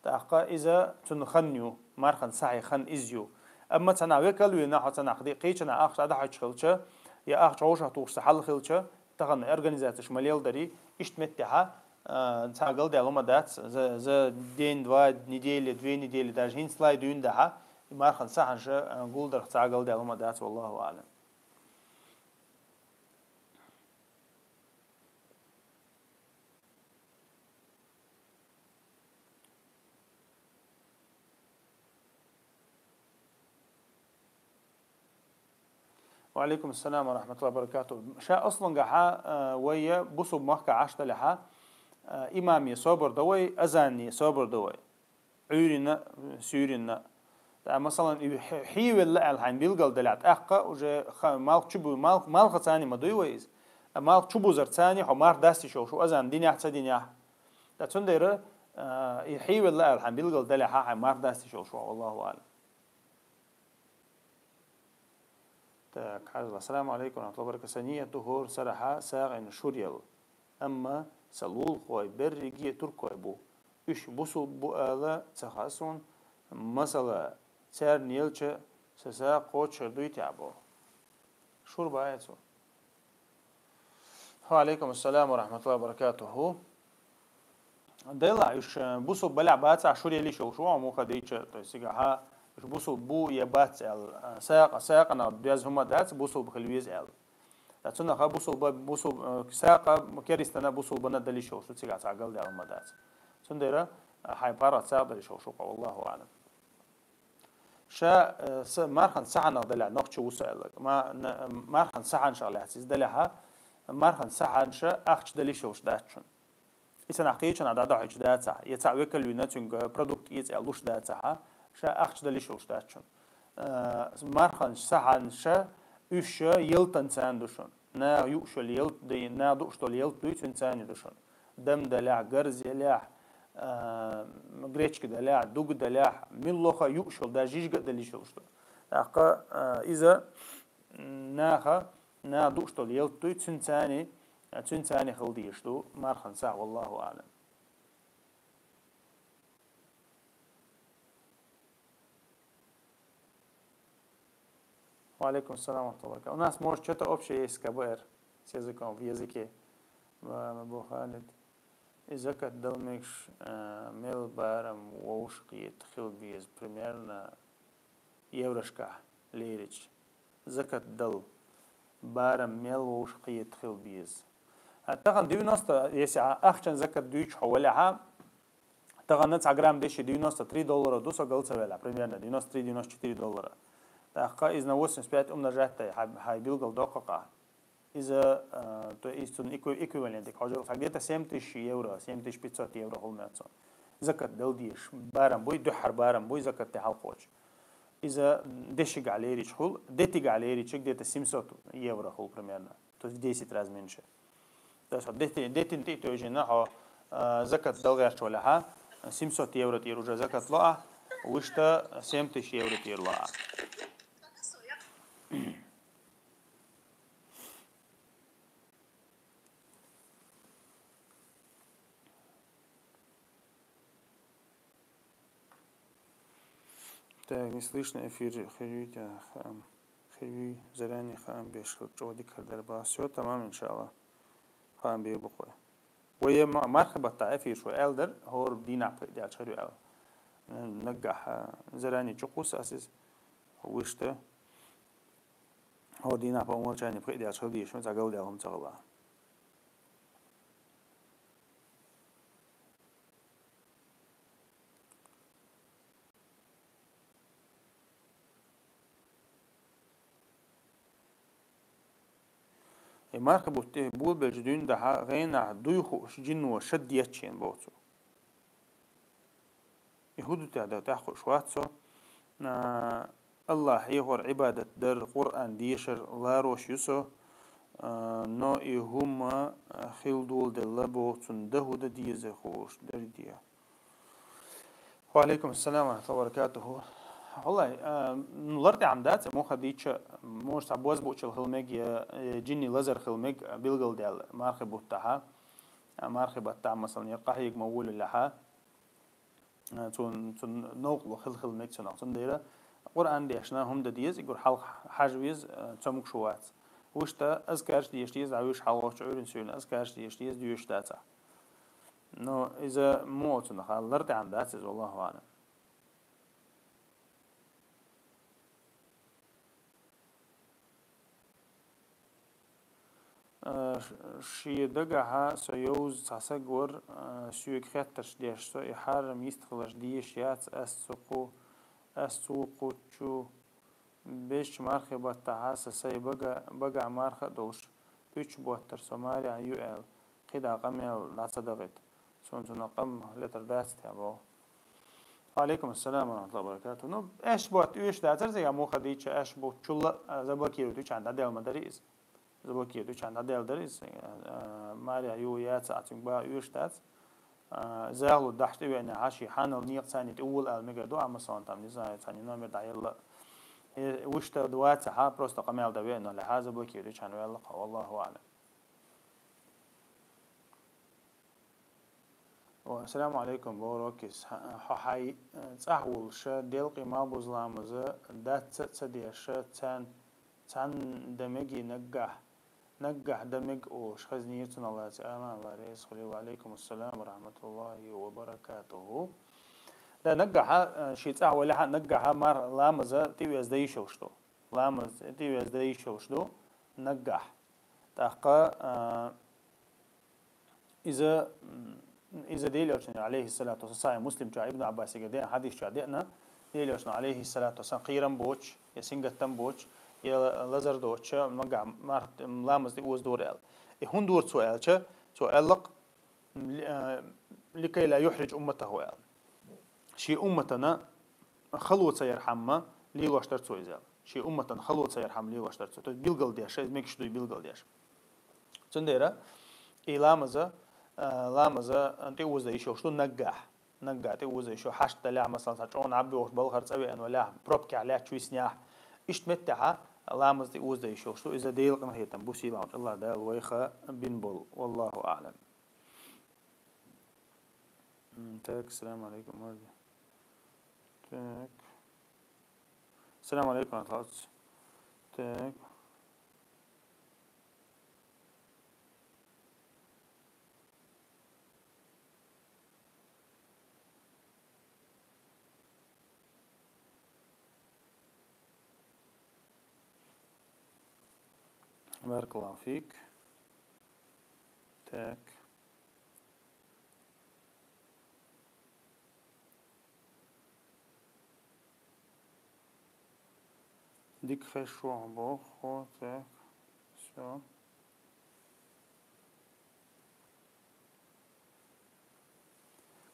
ТӀаккха иза цунна хан ю, мархан сахьи хан иза ю. Амма цхьанахь векал вийна, хьо цхьанахь ди-, кхечанахь ахча дӀадахьуьйтуш хилча, я ахча хьошах тухуш ца хьал хилча, тахана организацеш ма лелдарий, иштта меттехьа, а, цхьа галдаьлла хӀума дац, за, за день, два, неделя, две недели, даже хӀинца лай дуьйна дахьа, и мархан сахьанаш, а, гулдарх цхьа галдаьлла хӀума дац, валлаху аӀлам. Ва алейкум ассалам ва рахматуллахи ва баракатух. Ша ослунгахьа, а, вайя бусуб махка Ӏаш далехьа, а, имаме собар до вай, азанне собар до вай. Ӏуьйрина, суьйрина. ТӀа, масалан, и хьи-, хьийвелла аьлла хьайн билгал далехь, тӀаккха уже ха-, малх чу бу-, малх, малха цани ма дуй вай иза. А малх чу бузар цани хьо марх дастиш йолуш ву, азан динехь, ца динехь. ТӀа цундела, а, и хьийвелла аьлла хьайн билгал далехьа, хьайн марх дастиш йолуш ву, валлаху аӀлам. Так, хьажал. Ассаламу алейкум ва рахматуллахи ва баракатух. Сан ният ду хӀора сарахьа сагӀина шур яла. Амма сан лулахой берриге туркой бу. Уьш бусулба бу ала ца хаьа суна. Масала, царна елча сан сагӀа кхочушхир дуй тӀехь бо. Шур бац цо. Ва алейкум ассалам ва рахматуллахи ва баракатуху. Делахь, уьш, э, бусулба балехь бацахь шур елиш йолуш ву, муха дийча, то есть, цигахьа, уьш бусулба бу я бац аьлла, э, сагӀа-, сагӀанах доьзна хӀума дац, бусулба хила веза аьлла. Ткъа цунаха бусулба, бусул-, э, сагӀа керстана, бусулбана далиш йолуш ву, цигахь цхьа галдаьлла хӀума дац. Цундела, э, хьайн паргӀат сагӀа далиш йолуш ву, валлаху аӀлам. Ша, э, са, мархан сахьанах далехь нохчо ву со аьлларг. Ма-, на-, мархан сахьанашах лаьцна иза далехьа, мархан сахьанаша ахча далиш йолуш дац шуна. И санахь кхечанахь дӀадахьуьйтуш дацахь, я цхьаъ векал вина цуьнга продукт эца аьлла луш дацахьа, ша ахча далиш йолуш дац шуна. Э, мархан сахьанаша уьш ялтан царна ду шуна. Наха юуш йолу ялт дай, наха дууш долу ялт дуй, цуьнан царна ду шуна. Дам далехь, гарз елехь, а, гречка далехь, дуга далехь, милла лоха юуш йолу, даже жижиг а далийта йолуш ду. ТӀаккха, а, иза, м, наха, наха дууш долу ялта дуй, цуьнан царна, цуьнан царна хила дезаш ду мархан сахь, валлаху аълам. Ва алейкум салам ва рахматуллахи ва баракатух. У нас, может, что-то общее есть с К Б Р, с языком, в языке. Ва, ва бу Халид. И закат дала мегаш, а, мел барам вовшахкхета хила беза, примерно еврошкахь лерича. Закат дала барам мел вовшахкхета хила беза. А тахана девяносто, если а-, ахчан закат дуьйцуш хьо валахьа, тахана цхьа грамм деши девяносто три доллара ду, со гал ца велахь, примерно девяносто три, девяносто четыре доллара. ТӀаккха иза на восемьдесят пять умножать дай, хьай, хьай билгал доккхакъа. Иза, а, то есть цунна экви-, эквивалент, хьожа, где-то семь тысяч евро, семь тысяч пятьсот евро хуьлу мел цунна. Закат дала дезаш. Барам буй, дуьххьара барам буй, закат де хьалкхочу. Иза дешигахь лерича хуьлу, детигахь лерича где-то семьсот евро хуьлу примерно. То есть в десять раз меньше. То есть хьо дети-, детина тӀе а тевжина, хьо, а, закат дала гӀерташ валахьа, семьсот евро тӀера уже закат ло а, вуьшта семь тысяч евро тӀера ло а. Так, не слышно эфир. Хьоьжуьйтехь хаам. Хьоьжуьйтехь, заранее хаам беш хила чӀогӀа дика хир дара бах. Всё, тамам, иншаллах. Хаам бийр бу-кх вай. Вай я ма-, мархи баттахь эфир шу аьлла дара, хӀора дийнахь пхиъ даьлча хир ю аьлла. Наггахь, а, заранее чукхуссу ас иза. Вуьшта. ХӀора дийнахь по умолчанию пхиъ даьлча хила дезаш, цхьа галдаьлла хӀума ца хилла. И марха бутт тӀе болабелча дуьйна дахьа гӀенахь дуй хууш жино шад еччина боху цо. И хӀун ду те дан тӀехь хууш вац со. А, Аллахь хьехор, Ӏибадат дар, Къуръан дешар ларош ю со, а, но и хӀума хила доладелла боху цунна дан хӀун дан деза хууш дара де. Ва алейкум ассалам ва рахматуллахи ва баракатуху. Валлай, а, ну, лар тӀехь дац, муха дийча, может, цхьа бозбуунчалла хила мега, я, э, жинийн лазар хила мега, билгалдаьлла мархи бутт тӀехь. А, мархи баттахь, масалан, я къахьега ма волалехь, а, цун, цун новкъарло хила, хила мега цунах. Цундела Къуръан дешна хӀума дан деза, и гур хьалха хьажа веза, а, цомгуш вац. Вуьшта азкарш деша деза, а вуьш хьалхочу Ӏуьйранна суьйна азкарш деша деза, доьшуш дацахь. Но иза муха цунах лар тӀехь дац иза, валлаху аълам. Э, ш-, шен дагахьа со йовза цхьа саг вара, э, соьга хеттарш деш, со и хьарам йистхиларш дезаш яц, ас цу кху-, ас цу кхучу безачу мархи баттахьа сан сай бага-, багахь марха а долуш, уьтташ боттар со марехь ю аьлла, кхидӀа къамел дӀа ца дахийта. Суна цунах къам летар дац те боху. Ва алейкум ассалам ва рахматуллахи ва баракатух. Ну, аьшший ботта оьшуш дацара, зага муха дийча, аьшший бутт чулла, а, заблокировать вичхьана дӀаделла ма дара иза. Заблокировать вичхьана дӀаделла дара иза. А, марехь ю яц а цуьнга бан оьшуш дац. А, захало дахьаш тӀевеана хьан ши хьанал некъ царна тӀе вола аьлла мегар ду, амма сан там, не знаю, царна номер дӀаелла. Э, вуьшта вацахьа, просто къамел дан веана лехьа, заблокировать вичхьана ваьлла кхо, валлаху аълам. Ва, ассаламу алейкум, боху Рокис. Хьо хьайн, э, цӀахь волуша, делкъий малхбуза ламаза дац а ца деш, царна цхьанна дан мегий наггахь, наггахь дан мега олуш, хазнера цунах лаьцна Алан ва реза хуьлийла. Ва алейкум ассалам ва рахматуллахи ва баракатуху. Да, наггахьа, э, шен цӀахь валехьа, наггахьа мар-, ламаза тӀеоьзда йиш йолуш ду. Ламаз тӀеоьзда йиш йолуш ду, наггахь. ТӀаккха, а, иза, м, иза Делан Элчано, алейхиссалату вассалам, Сахьихь Муслим чохь Ибн Аббасига деана хьадис чохь деана, Делан Элчано, алейхиссалату вассалам, кхерам боцуш, я сингаттам боцуш, я лазар доцуш, наггахь марх-, ламаз тӀеоьздора аьлла. И хӀунда дора цо аьлча, цо аьлла-кх, ли-, а, «ликай ла юхьридж умматаху», аьлла. Шен умматана хало ца ярхьама лелош дара цо иза аьлла. Шен умматана хало ца ярхьама лелош дара цо. То есть билгалдеш, иза мегаш дуй билгалдеш. Цундела и ламаза, а, ламаза тӀеозда йиш йолуш ду наггахь. Наггахь тӀе оза йиш йолуш хьашт далехь, масала, цхьа чӀогӀа Ӏаббохуш балхара цӀа веана валехь, пробкехь лаьтташ висинехь, иштта меттехь ламаз тӀе оза йиш йолуш ду. Иза Делан къинхетам бу, сийлахьчу АллахӀ Дала вайх бина болу. Валлаху аӀлам. М, так, салам алейкум, можно? Так. Салам алейкум, Атлас. Так. Баракаллаху фик. Так. Дика хезаш ву боху, так. Всё.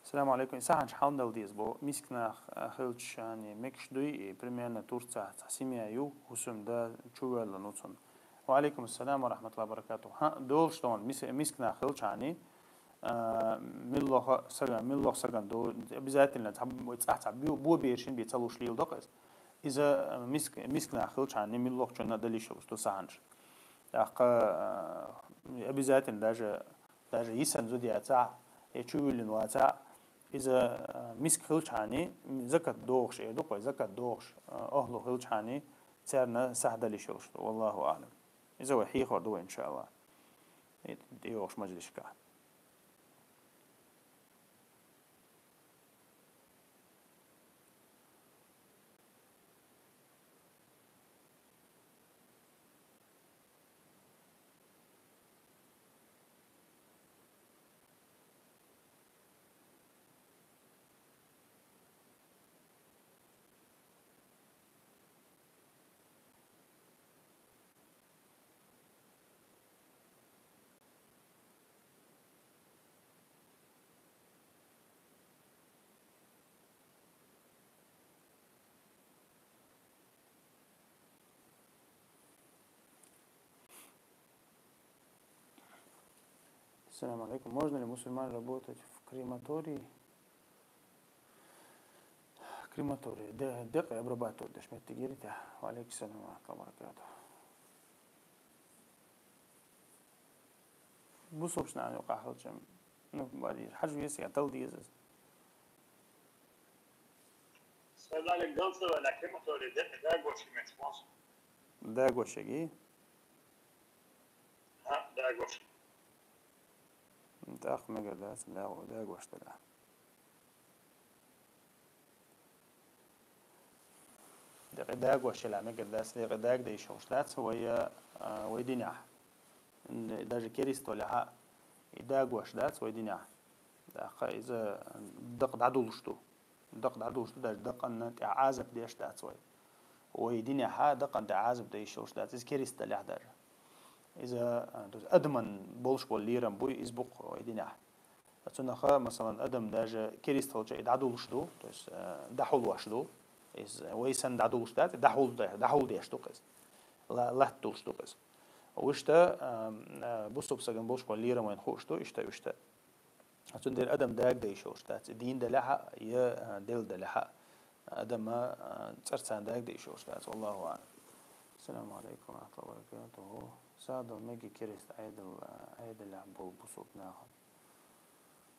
Салам алейкум. И сахьанаш хьанна дала деза боху? Миска нах, а, хилча шани мегаш дуй, и примерно Турцахь цхьа семья ю, хӀусамда чувоьллина ву цунна. Ва алейкум ассалам ва рахматуллахи ва баракатух. ХӀаъ, долуш ду хьуна, мис-, миска нах хилча шани, а, миллоха сага, миллоха сагана ду, обязательно цхьа бу-, цӀахь цхьа бу-, бо берашна бен ца луш леладо-кх иза. Иза, а, миск-, миска нах хилча шани миллохчунна дала йиш йолуш ду сахьанаш. ТӀаккха, а, обязательно даже даже йисина зуда яцахь, я чувоьллина вацахь, иза, а, миска хилча шани, закат дохуш эр ду-кх вай, закат дохуш, а, охьалуш хилча шани, царна сахь дала йиш йолуш ду, валлаху аӀлам. Иза вай хьехор ду вай, иншааллахӀ. И тӀейогӀучу мажлисашкахь. Салам алейкум. Можно ли мусульман работать в крематории? Крематорий. Де-, декъе обрабатывать деш меттиг йирий те? Ва алейкум салам ва рахматуллахи ва баракатух. Бусалба нахана юкъахь хилча, ну, бадийр. Хьажа весиг а тала деза иза. Салам алейкум, галцавала крематорий декъе дагош меч мос. Дагош яги? ХӀаъ, дагош. ТӀаккха мегар дац, да-, дагош дара. Декъе дагош елахь мегар дац, декъе дагадайш йолуш дац вай, а, вай динехь. М, даже керист валехь а, и дагош дац вай динехь. ТӀаккха иза дакъа дӀадулуш ду. Дакъа дӀадулуш ду, даже дакъанна тӀехь Ӏазап деш дац вай. Вай динехь а дакъанна тӀехь Ӏазап дайш йолуш дац, иза керист далехь даже. Иза, а, то есть адаман болуш болу лерам буй, иза бу-кх вай динехь. Цунах, масалан, адам даже керист хилча и дӀадулуш ду, то есть, э, дӀахьулвеш ду. Иза вай санна дӀадулуш дац, дӀахьул-, дӀахьулдеш ду-кх иза. Ла-, латталуш ду-кх иза. Вуьшта, э, э, бусалба сагана болуш болу лерам вайна хууш ду, иштта, иштта. Цундела адам дагадайш йолуш дац, и дийна далехь а, я, э, делла далехь а. Адам, э, цӀарца дагадайш йолуш дац, валлаху аӀлам. Ассаламу алейкум ва рахматуллахи ва баракатуху. СагӀа дала мегий керист Ӏедал, э, Ӏедалехь болу бусалба нахана?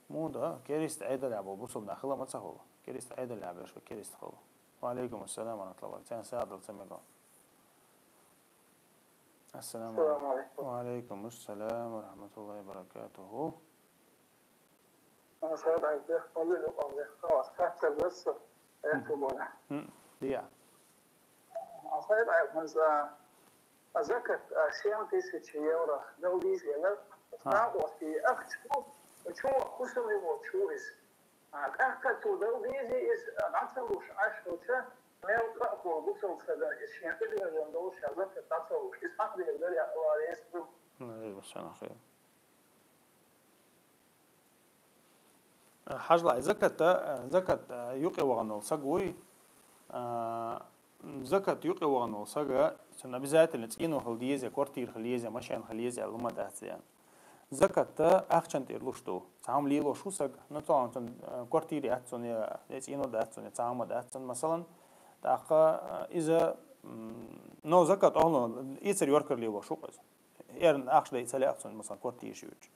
Муха да, керист Ӏедалехь болу бусалба нах хила ма ца хуьлу. Керист Ӏедалехь берш бу керист хуьлу. Ва алейкум ассалам ва рахматуллахи ва баракатух. Царна сагӀа дала ца мегий. Ассаламу алейкум. Ва алейкум ассалам ва рахматуллахи ва баракатуху. Масала, дехкъалли лукъалли, халас, хаттар дасса, эхту бора. М, дия. Масала, ханза, а, закат, а, семь тысяч евро дала деза, накъостий ахча, чу, хӀусам йолчу иза. А, тӀаккха цо дала деза иза, а, дӀа ца луш Ӏаш хилча, мел къа а хилла бусалба стага, иза шен къинхетам долуш, а, закат дӀа ца луш, иза хьакъ дийр дара, я Алла, реза ду. Алейкум ассалам, хайр. Хьажал, закат, закат юкъе вахана волу саг вуй, а, закат юкъе вахана волу сага, цунна обязательно цӀено хила деза, квартира хила еза, машен хила еза аьлла хӀума дац деана. Закат ахчан тӀера луш ду. Цхьа хӀума лелош ву саг, ну, цхьа хӀума цун, э, квартира яц цун, я, я цӀено дац цун, я цхьа хӀума дац цун, масалан. ТӀаккха, э, иза, м, но закат ахло, ицар йоркар лелош ву иза. Эрна ахча дай ца лаьа цун, масалан, квартира шивч.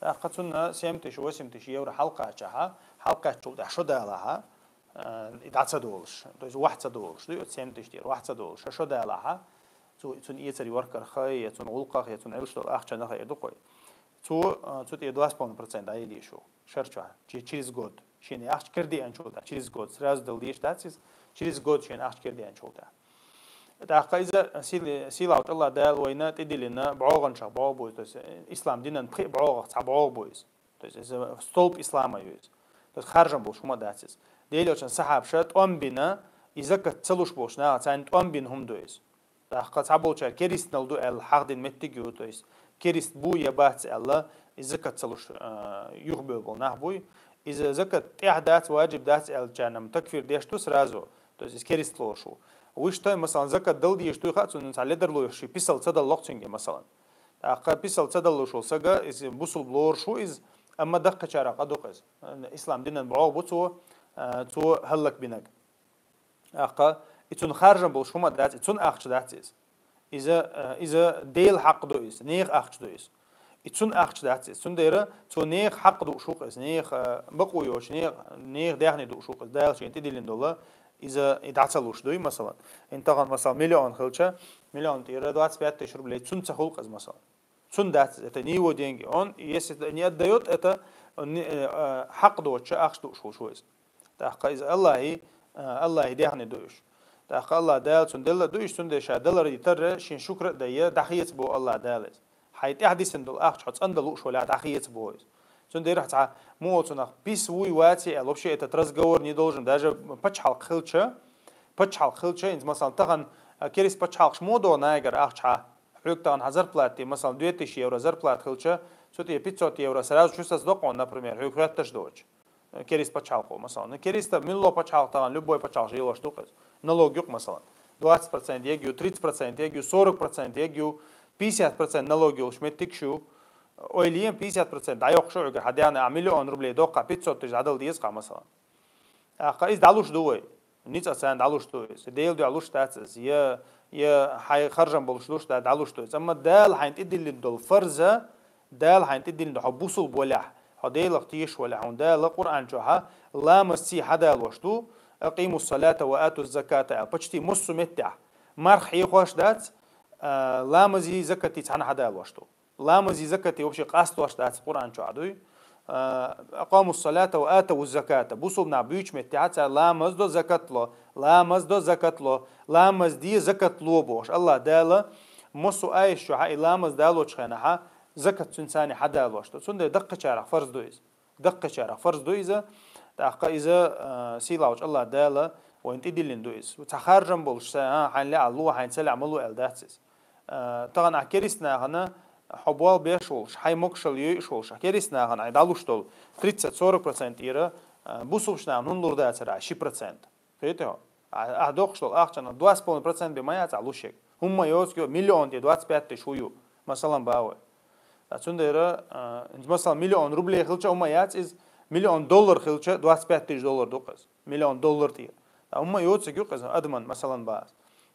ТӀаккха цунна семь тысяч, восемь тысяч евро хьалкхачахьа, хьалкхаччул тӀехь шо далахьа, э, и дӀа ца долуш, то есть вахь ца долуш, ду, семь тысяч тӀера вахь ца долуш, шо далахьа, цу, цун ицар йоркарха, я цун гӀуллакхах, я цун Ӏилш долу ахча наха эр ду кхой. Цу, а, цу тӀе два с половиной процента дӀаелийшу. Шарчохь. Чи-, через год. Шен ахча кирдианчул тӀе. Через год. Сразу дала деш дац иза. Через год шен ахча кирдианчул тӀе. ТӀаккха иза сил-, сийлахь Аллах Дала вайна тӀедиллина бӀогӀанчех бӀогӀ бу иза. То есть, э, ислам динан пхи бӀогӀах цхьа бӀогӀ бу иза. То есть, иза столб ислама ю иза. То есть, харжам болуш хӀума дац иза. Делочун сахьабаша тӀом бина, и закат ца луш болуш наха, царна тӀом бина хӀума ду иза. ТӀаккха цхьаболчара керистанал ду аьлла хьахдина меттиг ю, то есть керист бу я бац аьлла, иза закат ца луш, а, юхабевлла болу нах буй. Иза закат тӀехь дац, ваджиб дац аьллачарна-м такфир деш ду сразу, то есть иза керист лоруш ву. Вуьшта, масалан, закат дала дезаш дуй хаьа цунна, цхьа ледарло йолуш ши писал ца даллалц цуьнга, масалан. ТӀаккха писал ца даллалуш волу сага, иза бусулба лоруш ву иза, амма даккхачарах къа ду-кх иза. Ислам динан бӀогӀ бу цо, а, цо хӀаллакбинарг. ТӀаккха и цунна харжам болуш хӀума дац, и цунна ахча дац иза. Иза, э, иза Делан хьакъ ду иза, нехан ахча ду иза. И цунна ахча дац иза. Цундела цо нехан хьакъ дууш ву-кх иза, нехан, э, бакъо йоцуш, нехан, нехан даьхни дууш ву-кх иза. Дала шена тӀедиллина долу, иза и дӀа ца луш дуй, масалан. ХӀинца тахана, масалан, миллион хилча, миллион тӀера двадцать пять тысяч рублей цунна ца хуьлу-кх иза, масалан. Цунна дац иза, это не его деньги. Он, если это не отдаёт, это, он не, э, э, хьакъ доцуш ахча дууш волуш ву иза. ТӀаккха иза Аллахьи, э, Аллахьи даьхни ду уьш. ТӀаккха Аллах Дала цунна делла а ду уьш, цундела ша далар и тарра, шен шукра а дайя, дӀахеца боху Аллах Дала иза. Хьайн тӀаьхьа дисина долу ахча хьо цӀандала лууш валахь, дӀахеца боху иза. Цундела цхьа муха цунах пис вуй ваций аьлла, вообще этот разговор не должен. Даже пачхьалкх хилча, пачхьалкх хилча, хӀинца, масалан, тахана, э, керист пачхьалкхаш муха догӀу нагара ахча хьа? Хьоьга тахана хьан зарплата тӀе, масалан, две тысячи евро зарплата хилча, цу тӀе пятьсот евро сразу чу сацадо-кх хьуна, например, хьоьга хетташ доцуш. Э, керист пачхьалкхо, масалан. Ну, кериста милла пачхьалкх тахана, любой пачхьалкх лелош ду-кх иза. Налог ю-кх, масалан. Двадцать процент егг ю, тридцать процент егг ю, сорок процент егг ю, пятьдесят процент налог йолуш меттигаш ю. Ойла е, пятьдесят процент дӀайоккхуш ю хьоьгара хьан даьхни, ахь миллион рублей доккхахь, пятьсот тысяч дӀадала деза-кх, масалан. ТӀаккха иза дӀалуш ду вай. Ницкъ царна дӀалуш ду иза. Делан дуьхьа луш дац иза. Я, я хьайн харжам болуш луш дац, дӀалуш ду иза. Амма Дала хьайна тӀедиллина долу фарза, Дала хьайна тӀедиллина долу, хьо бусулба валахь, хьо Делах тешаш валахь, хьуна Дала Къуръан чохьа ламаз ций хьадалош ду, «Акъимус салата ва атуз заката», аьлла, почти массо а меттехь. Марха хьехош дац, а, ламази закати цхьаьна хьадалош ду. Ламази закати вообще къастош дац Къуръан чохь дуй. А, «Акъамус салата ва атавуз заката». Бусулба нах буьйчу меттехь цара ламаз до, закат ло, ламаз до, закат ло, ламаз де, закат ло бохуш. Аллах Дала массо а аяташ чохь и ламаз далочу хенахьа закат цуьнан царна хьадалош ду. Цундела даккхачарах фарз ду иза. Даккхачарах фарз ду иза. ТӀаккха иза, а, сийлахьчу Аллах Дала вайна тӀедиллина ду иза. Цхьа харжам болуш, сан, а, хьайн лаьа ло, хьайн ца лаьа ма ло аьлла дац иза. А, тахана ахь керист нахана хьо болх беш волуш, хьайн могушалла йойуш волуш, ахь керист нахана ахь дӀалуш долу тридцать-сорок процент тӀера, а, бусулбачу нахана хӀунда лур дацара ахь ши процент? Кхетий хьо? Ахь, ахь доккхуш долу ахчанах два с половиной процент бен ма яц ахь луш ерг. ХӀумма йоцург ю, миллион тӀе двадцать пять тысяч хӀу ю, масалан, бан вай. Ткъа цундела, а, масалан, миллион рублей хилча хӀумма яц иза, миллион доллар хилча двадцать пять тысяч доллар ду-кх иза. Миллион доллар тӀера. Ткъа хӀумма йоцург ю-кх иза адаман, масалан, бан.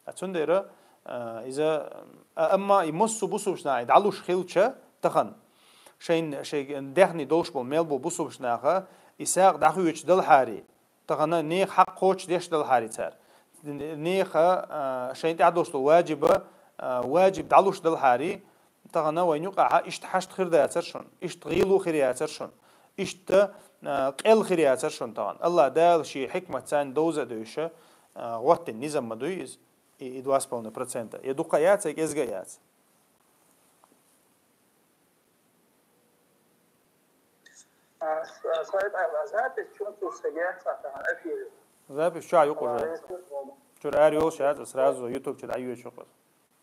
Ткъа цундела, а, иза, а, амма и массо а бусулбачу нахана дӀалуш хилча тахана, шайн, шайн даьхни долуш болу мел бу бусулбачу наха, и сагӀа дӀахоьцуш далахьарий, тахана нехан хьакъ кхочушдеш далахьарий цара. Нехан, а, шайна тӀехь долуш долу ваджиба, а, ваджиб дӀалуш далахьарий, тахана вайн юкъахьа иштта хьашт хир дацара шуна, иштта гӀийла хир яцара шуна, иштта, а, къел хир яцара шуна тахана. Аллах Дала шен хьикмат царна довза а девзаш, а, гӀоттина низам ма дуй иза, и, и два с половиной процента. Я дукха яц, я кӀезга яц. А, с-, а, сайт, а, запись чё тут садится, а, эфир? Запись чё, а, юкъа уже? Чё, ара йолуш яц, сразу YouTube чу дӀайоьшу кхуза.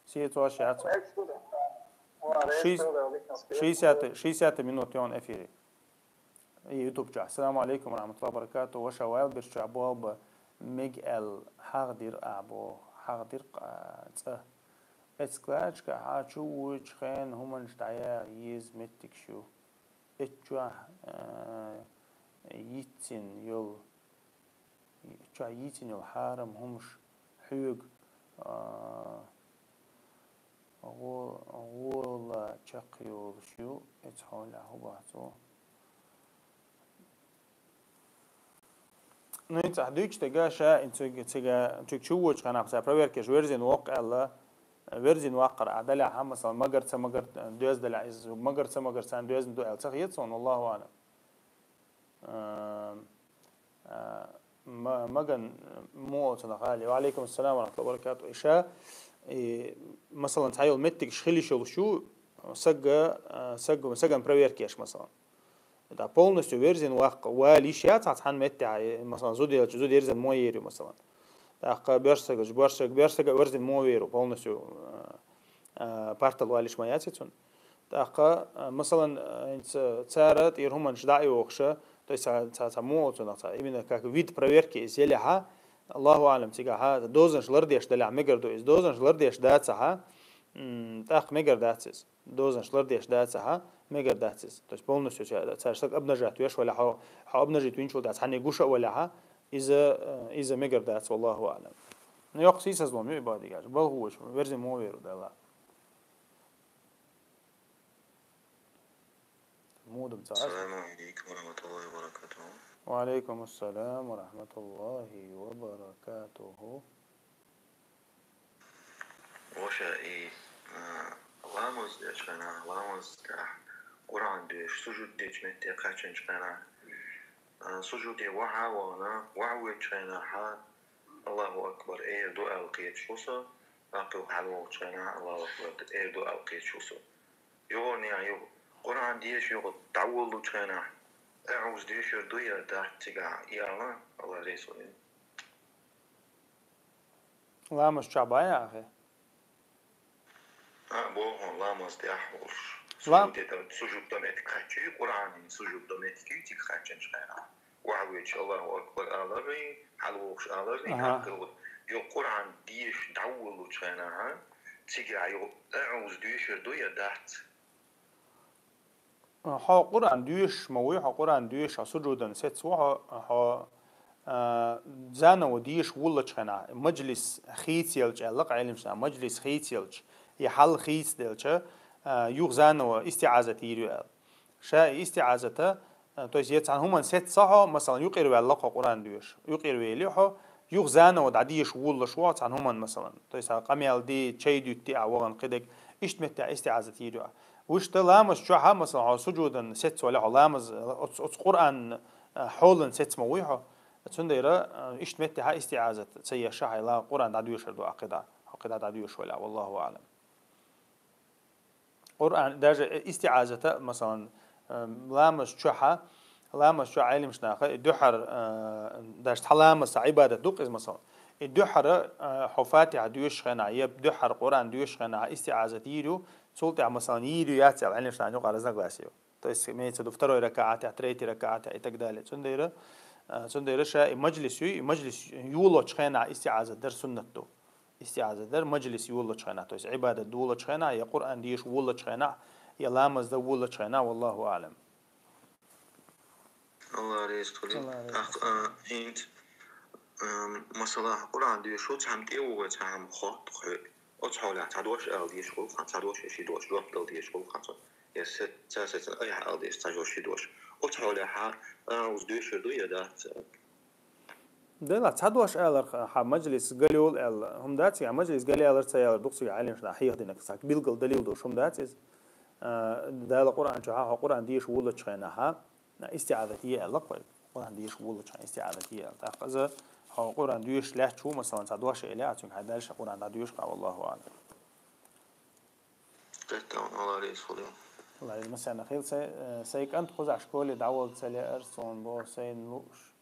Сецо аш яц. Шиз-, шестьдесят, шестьдесят минут ён эфире. И YouTube чу. Ассаламу алейкум ва рахматуллахи ва баракату. Ваша вайл бирчу абу алба мег эл хьахдир абу. Хьахдир, а, цӀа. Эцклачка хьа чу вуьйчу хенахь хӀуманаш дӀаяха еза меттигаш ю. Эцчохь, а, йицйина йолу, чохь йицйина йолу хьарам хӀумаш хьоьга, а, гӀо-, гӀола чекхйолуш ю, эцу хьолехь хӀун боху цо? Ну, и цхьа дуьйцу дерг ша, и цуьнга, цига, цуьнга чу вочу хенахь, цхьа проверкеш верзина воккха аьлла, верзина ваккхар а далехь, хьа, масала, магар ца магар, доьзна далехь, иза магар ца магар царна доьзна ду аьлла ца хета суна, валлаху аӀлам. А, а, ма-, маган муха оцунах али. Ва алейкум ассалам ва рахматуллахи ва баракатух. И ша, и, масалан, цхьа йолу меттигаш хила йиш йолуш ю, сага, а, сага, саган проверкеш, масалан. Да, полностью верзина ваккха, вала йиш яц цхьана меттехь, э, масалан, зуда елча, зуда ерзина мо ер ю, масалан. ТӀаккха боьрша сагаца, боьрша сага, боьрша сага верзина мо вер ву, полностью, э, э, партал валиш ма яц цунна. ТӀаккха, э, масалан, э, ца-, цара тӀера хӀуманаш дӀа а йохуша, то есть ца, ца, ца мо оцунах, ца, именно как вид проверки иза елехьа, Аллаху аӀлам, цигахьа, дозанаш лардеш далехь мегар ду иза, дозанаш лардеш дацахьа, м, тӀаккха мегар дац иза. Дозанаш лардеш дацахьа, мегар дац иза. То есть полностью ца-, цара стаг обнажать веш валахьа, хьо, хьо обнажить винчул дац, хьанна гуша а валахьа, иза, э, иза мегар дац, валлаху аӀлам. Ну, йоккха сийсазлом ю и бадигаш, балхуш, верзина мо вер ву Далла. Мудам ца. Ассаламу алейкум ва рахматуллахи ва баракатуху. Ва алейкум ассалам ва рахматуллахи ва баракатуху. Ваша и, а, ламаз дечу хенахь, ламаз тӀехь Къуръан доьшуш, сужуд дечу метте кхаччанчу хенахь, а, сужуде вахьа а вахана, вахьа воьдучу хенахьа, Аллаху акбар, эр ду аьлла кхеташ ву со, ваккхил хьалавогӀучу хенахь, Аллаху акбар, эр ду аьлла кхеташ ву со. Юханехь юха Къуръан деша юха дӀаволлучу хенахь, аӀузу доьшур ду я дац цигахь, и ала, Аллах Расулин. Ламаз чохь бан яхьа? А, боху, ламаз тӀехь волуш. Лам- Сужуде дан, сужуд дан метте кхаччий, Къуръанан сужуд дан метте кийчиг кхаччанчу хенахь. Вахьа воьдуш Аллаху акбар аларий, хьалавогӀуш аларий, Аха. Хьаккхил ву. Йо Къуръан деша дӀаволлучу хенахь, цигахь йо аӀузу доьшур ду я дац? Хьо Къуръан доьшуш ма вуй, хьо Къуръан доьшуш, хьо сужудан сецву, хьо, хьо, а, заново деша воллучу хенахь, мажлис хийцаелча аьлла-кх Ӏеламнаха, мажлис хийцаелча, я хьал хийцаделча, а, юха заново истиӀазат йийр ю аьлла. Ша и истиӀазата, а, то есть, я цхьана хӀуманна сецна хьо, масалан, юкъера ваьлла-кх хьо Къуръан доьшуш, юкъера вели хьо, юха заново дӀадеша воллуш ву хьо цхьана хӀуманна, масалан. То есть, хьан къамел де, чай дуьтти а вахана кхидерг, иштта меттехь истиӀазат йийр ю. Вуьшта ламаз чохь а, масалан, хьо сужудан сецвале хьо ламаз, оцу, оцу Къуръан, а, хьолан сецна ма вуй хьо. Цундела, а, иштта меттехь а истиӀазат ца еш хьайла Къуръан дӀадоьшур ду ахь кхидӀа, хьо кхидӀа дӀадоьшуш вале, валлаху аӀлам. Къуръан, даже истиӀазата, масалан, а, ламаз чохь а, ламаз чохь а Ӏеламнаха, и дуьххьара, а, даже цхьа ламаз, цхьа Ӏибадат ду-кх иза, масалан. И дуьххьара, а, хьо Фатихьа доьшучу хенахь, я дуьххьара Къуръан доьшучу хенахь истиӀазат йийр ю, цул тӀаьхьа, масалан, йийр ю яц аьлла, Ӏеламнаха юкъара разногласие ю. То есть, имеется в виду, второй ракаӀатехь, третий ракаӀатехь и так далее. Цундела, а, цундела ша и мажлис ю, и мажлис йолочу хенахь истиӀазат дар суннат ду. ИстиӀаза дар мажлис йоллучу хенахь, то есть Ӏибадат доллучу хенахь, я Къуръан деша воллучу хенахь, я ламаз дан воллучу хенахь, валлаху аӀлам. Алла реза хуьлда. Алла реза хуьлда. ТӀаккха, а, хӀинца, а, масала, Къуръан доьшуш цхьамма тӀе а вогӀий, цхьамма хотту хьоьга. Оцу хьолехь цхьа дош ала дезаш хуьлу хьан, цхьа дош я ши дош жоп дала дезаш хуьлу хьан цо. Я се-, ца сецна айхьа ала дезаш цхьа жоп, ши дош. Оцу хьолехь, а, уьш доьшур ду я дац? Дела, цхьа дош алар хьан мажлис галйолу аьлла. ХӀума дац, я мажлис галъялар ца ялар дукха цига Ӏеламнаха хьехадинарг цхьа билггал далил долуш хӀума дац иза. А, Дала Къуръан чу хьан хьо Къуръан деша воллучу хенахь, а, истиӀазат е аьлла кхой. Къуръан деша воллучу хенахь истиӀазат е аьлла. ТӀаккха иза хьо Къуръан доьшуш лаьтташ ву, масалан, цхьа дош а эле, а цуьнга хьайн дальше Къуръан дӀадоьшу, валлаху аӀлам. Кхетта, Алла реза хуьлда. Алла реза, масана хила, сай, э, сай кӀант кхузахь школе дӀавала ца лаьара суна боху, сайна лууш.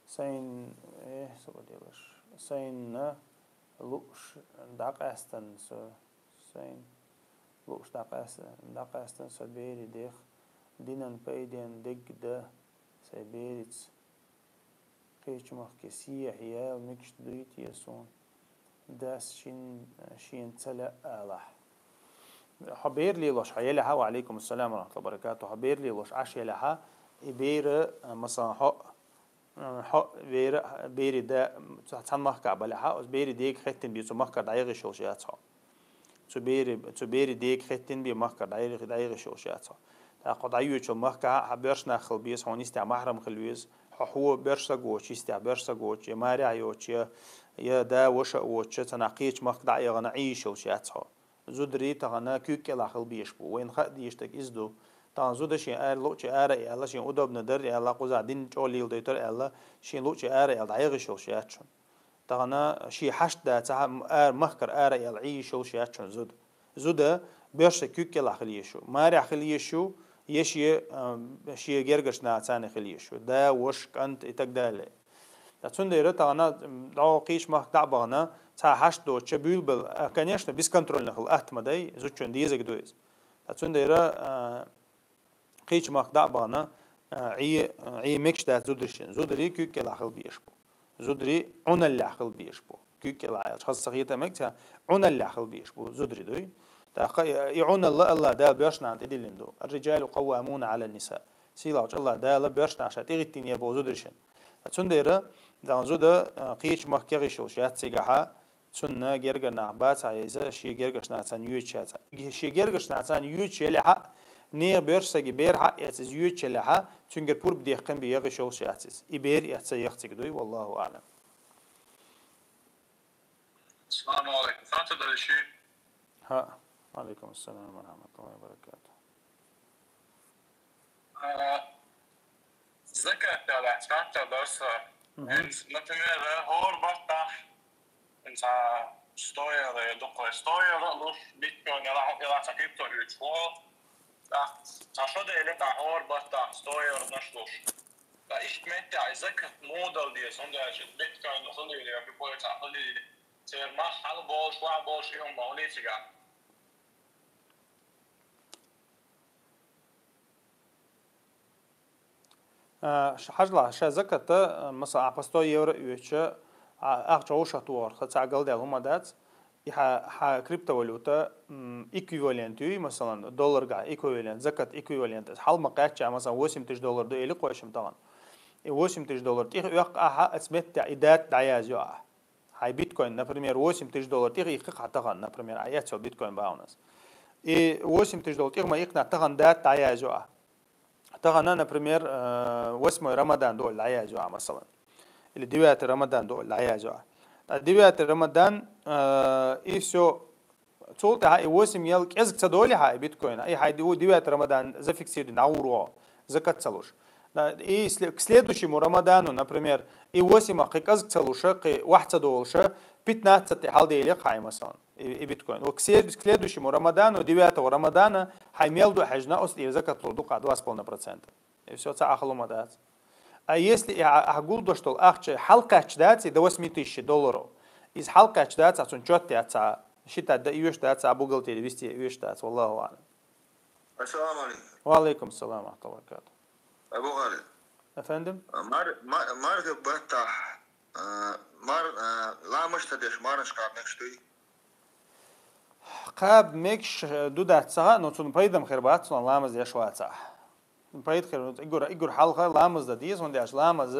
Сайна, э, со баделаш. Сайна лууш дӀакъаьстина со. Сайна лууш дӀакъаьста-, дӀакъаьстина со берийн дех. Динан пайденна дерг дан сай берица. Кхечу махке сехьа яла мегаш дуй те суна? дас шин, шен ца лаьа алахь. Хьо бер лелош хьо елахьа, ва алейкум ассалам ва рахматуллахи ва баракатух, хьо бер лелош Ӏаш елахьа, и бер, а, масалан, хьо, а, хьо бер, бери да, ца-, цхьан махка балахьа, оцу бери дега хеттин бе, цу махка дӀайгӀиш йолуш яц хьо. Цу бери, цу бери дега хеттин бе, махка дӀайгӀиш, дӀайгӀиш йолуш яц хьо. ТӀаккха хьо дӀайоьчул махка хьан боьрша нах хила беза, хьуна истехь махрам хила веза, хьо хьо боьрша саг воцуш, истехь боьрша саг воцуш, я марехь йоцуш, я, я да ваша воцуш, цхьана кхечу махка дӀа а яхана, Ӏийш йолуш яц хьо. Зударий тахана куьг кӀелахь хила безаш бу. Вайна хаа дезаш дерг иза ду. Тахана зуда шен ара луъчу ара а аьлла, шен удобно дара аьлла, кхузахь дин чӀогӀа леладайтар аьлла, шен луъчу ара а аьлла, дӀайгӀиш йолуш яц шуна. Тахана шен хьашт дацахь, ара, махкара ара а аьлла, Ӏийш йолуш яц шуна зуда. Зуда боьрша куьг кӀелахь хила езаш ю, марехь хила езаш ю, я шен, а, шен гергарчу нахаца хила езаш ю. Да, ваша, кӀант и так далее. Ткъа цундела тахана, м, дӀо кхечу махка дӀа а бахана, цхьа хьашт доцуча буьйлабелла, а, конечно, бесконтрольно хила атта ма дай, зудчун дезарг ду иза. Ткъа цундела, а, кхечу махка дӀа а бахана, а, Ӏе, а, Ӏе мегаш дац зударшна. Зударий куьг кӀелахь хила безаш бу. Зударий Ӏуналлехь хила безаш бу. Куьг кӀелахь аьлча, хаза ца хета мега цхьа, Ӏуналлехь хила безаш бу зударий, дуй. ТӀаккха и, и Ӏуналла АллахӀ Дала боьрша нахана тӀедиллина ду. Ар-риджалу къаввамуна Ӏала нниса. Сийлахьчу АллахӀ Дала боьрша нахана тӀехӀиттийна бу зударшна. Цундела, тахана зуда, а, кхечу махка кегӀиш йолуш яц цигахьа, цунна гергара нах бацахь иза, шен гергарчу нахаца йоьдуш яц. Шен гергарчу нахаца йоьдуш елахьа, нехан боьрша саги бер хьа а эца иза йоьдуш елахьа, цуьнгара пурба дехкина бе егӀиш йолуш яц иза. И бер эца ца яха цига дуй, валлаху аӀлам. Салам алейкум. Хатта дальше. Ха. Алейкум ассалам ва рахматуллахи ва баракатух. А, закат тӀехь лаьцна хаттар дар сан. Мгм. Хьинца, например, хӀора баттахь, хьинца сто евро я дукха, сто евро а луш, биткоин я ла-, я ла цхьа крипто хьуьйцуш ву хьо. ТӀаккха цхьа шо дели, тӀаккха хӀора баттахь сто евронаш луш. Ткъа иштта меттехь и закат муха дала деза, хӀунда аьлча биткоин хуьлийла, я куьпой цхьа хуьлийла, церан мах хьалаболуш, ваьӀ болуш и хӀума ма хуьлий цигахь. А, ш-, хьажалахь, ша закатта, а, масала, ахь по сто евро оьцуш, а, ахча вовшах тохарх, цхьа галдаьлла хӀума дац. И хьа, хьа криптовалюта, м, эквивалент юй, масалан, долларга эквивалент, закат эквивалент. Хьал ма кхаьчча, масалан, восемь тысяч доллар ду, или кхойшим тахана. И восемь тысяч доллар тӀех оьккху ахьа, аца меттехь и дата дӀаязйо ахьа. Хьайн биткоин, например, восемь тысяч доллар тӀех иккхи хьан тахана, например, а эцо биткоин бахьанас. И восемь тысяч доллар тӀех ма иккхина тахана дата дӀаязйо ахьа. Тахана, например, э, восьмой Рамадан ду олий дӀаязйо ахьа, масалан. Или девятый Рамадан ду олий дӀаязйо ахьа. ТӀа девятый Рамадан, э, и всё. Цул тӀаьхьа и восемь ял кӀезиг ца долий хьан и биткоин, и хьайн ди-, девятый Рамадан зафиксируй дӀагӀур ву, закат ца луш. Да, и сле-, к следующему Рамадану, например, и восемь кхин кӀезиг ца луша, кхин вахь ца долуша, пятнадцать хьалделехь хьайн, масалан, и, и биткоин. Вот к се-, к следующему Рамадану, девятого Рамадана, хьайн мел ду хьаьжна, оцу тӀера закат лур ду кху два с половиной процента. И всё, цхьа ахлума дац. А если и а-, ахь гулдош долу ахча хьалкхаьчча дац, и до восьми тысяч долларов, иза хьалкхаьчча дац, ахь цунна чот яц, цхьа считать дан оьшуш дац, цхьа бухгалтере вести оьшуш дац, валлаху аӀлам. Ассаламу алейкум. Ва алейкум ассалам ва рахматуллахи ва баракатух. Абу Халид. Афендим? Мар-, ма-, марха баттахь, а, мар-, а, ламаш ца деш, марнаш кхаба мегаш дуй? Кхаба мегаш, э, ду дац ца хаьа, но цунна пайда-м хир бац, цунах ламаз деш вацахь. Пайда хир, игур, игур хьалха ламаз дан деза, хӀунда аьлча ламаз,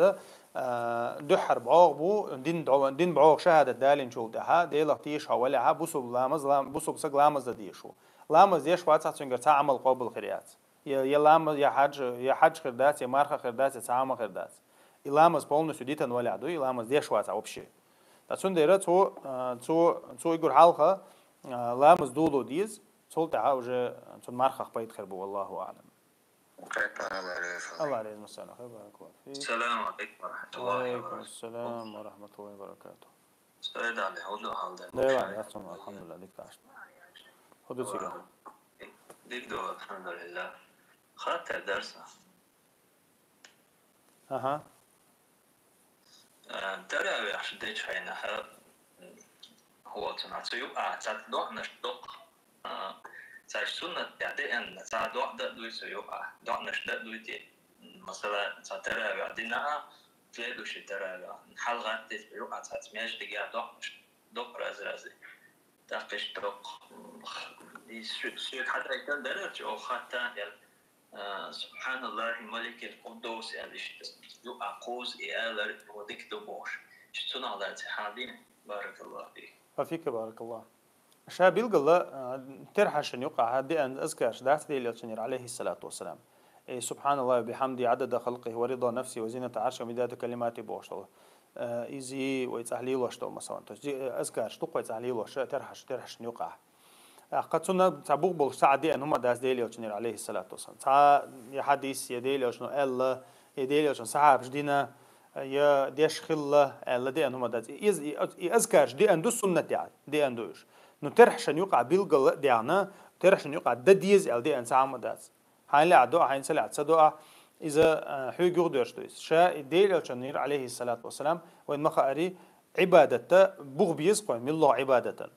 а, дуьххьара бӀогӀа бу, дин дӀо-, дин бӀогӀа шахӀадат далийначул тӀаьхьа, Делах теша хьо валехьа, бусулба ламаз, лам-, бусулба саг ламаз дан дезаш ву. Ламаз деш вацахь, цуьнгара цхьа Ӏамал къобал хир яц. Я, я ламаз, я хьадж, я хьадж хир дац, я марха хир дац, я цхьа хӀума хир дац. И ламаз полностью дитан валехь ду, и ламаз деш вацахь вообще. Ткъа цундела цо, а, цо, цо игур хьалха, а, ламаз доло деза, цул тӀаьхьа уже цунна мархах пайда хир бу, валлаху аӀлам. Аллах реза. Аллах реза, масала, хай баракаллаху фик. Салам алейкум ва рахматуллахи ва баракатух. Ва алейкум ассалам ва рахматуллахи ва баракатух. Сайдали, хӀунда хьал дан? Дела, яцун, алхьамдулиллах, дика дац. ХӀунда цига? Дика ду, алхьамдулиллах. Хаттар дар сан. Аха. А, таравихь шу дечу хьайна, а, хӀоцун, а, цу юкъа, цаьрца доӀанаш доккху. А, цаьрца суннат тӀехь деана, цхьа доӀа дан а дуй цу юкъа, доӀанаш дан а дуй те. Масала, цхьа таравихь дина а, следующий таравихь, хьалагӀаттийта цу юкъа, цаьрца маьждигехь доӀанаш. докъ раз-рази. ТӀаккха иштта докъ, м, х-, и су-, суьга хьадайтан дара, чӀогӀа хаттан аьлла, а, «Субханаллахи маликил къуддус» аьлла иштта. Юкъа кхузза и алар, ва дика ду бохуш. Иштта цунах лаьцна хьан дин? Баракаллаху фик. Ва фика баракаллах. Ша билгала, а, терхьашна юкъахь деана азкарш дац Делан Элчанера, алейхиссалату вассалам. Э, «Субханаллахи ва бихамди, адада халкъихи ва рида нафси ва зината арши ва мидада калимати» бохуш долу. Э, иза вай цӀахь лелош долу, масалан. То есть, э, азкарш ду-кх вай цӀахь лелош, терхьаш-, терхьашна юкъахь. ТӀаккха цунна цхьа бух болуш цхьа а деана хӀума дац Делан Элчанера, алейхиссалату вассалам. Цхьа я хьадис, я Делан Элчано аьлла, я Делан Элчан сахьабаш дина, я деш хилла аьлла деана хӀума дац. И, и, и азкарш деана ду суннатехь, деана ду уьш. Ну, терхьашна юкъахь билгала а даьхна, терхьашна юкъахь дан деза аьлла деана цхьа а хӀума дац. Хьайна лаьа доа, хьайна ца лаьа ца доа, иза, а, хьоьга юхадоьрзуш ду иза. Ша и Делан Элчанера, алейхиссалату вассалам, вайна ма-хаъара, Ӏибадатта бух беза-кх вайна, муьлхха Ӏибадатан.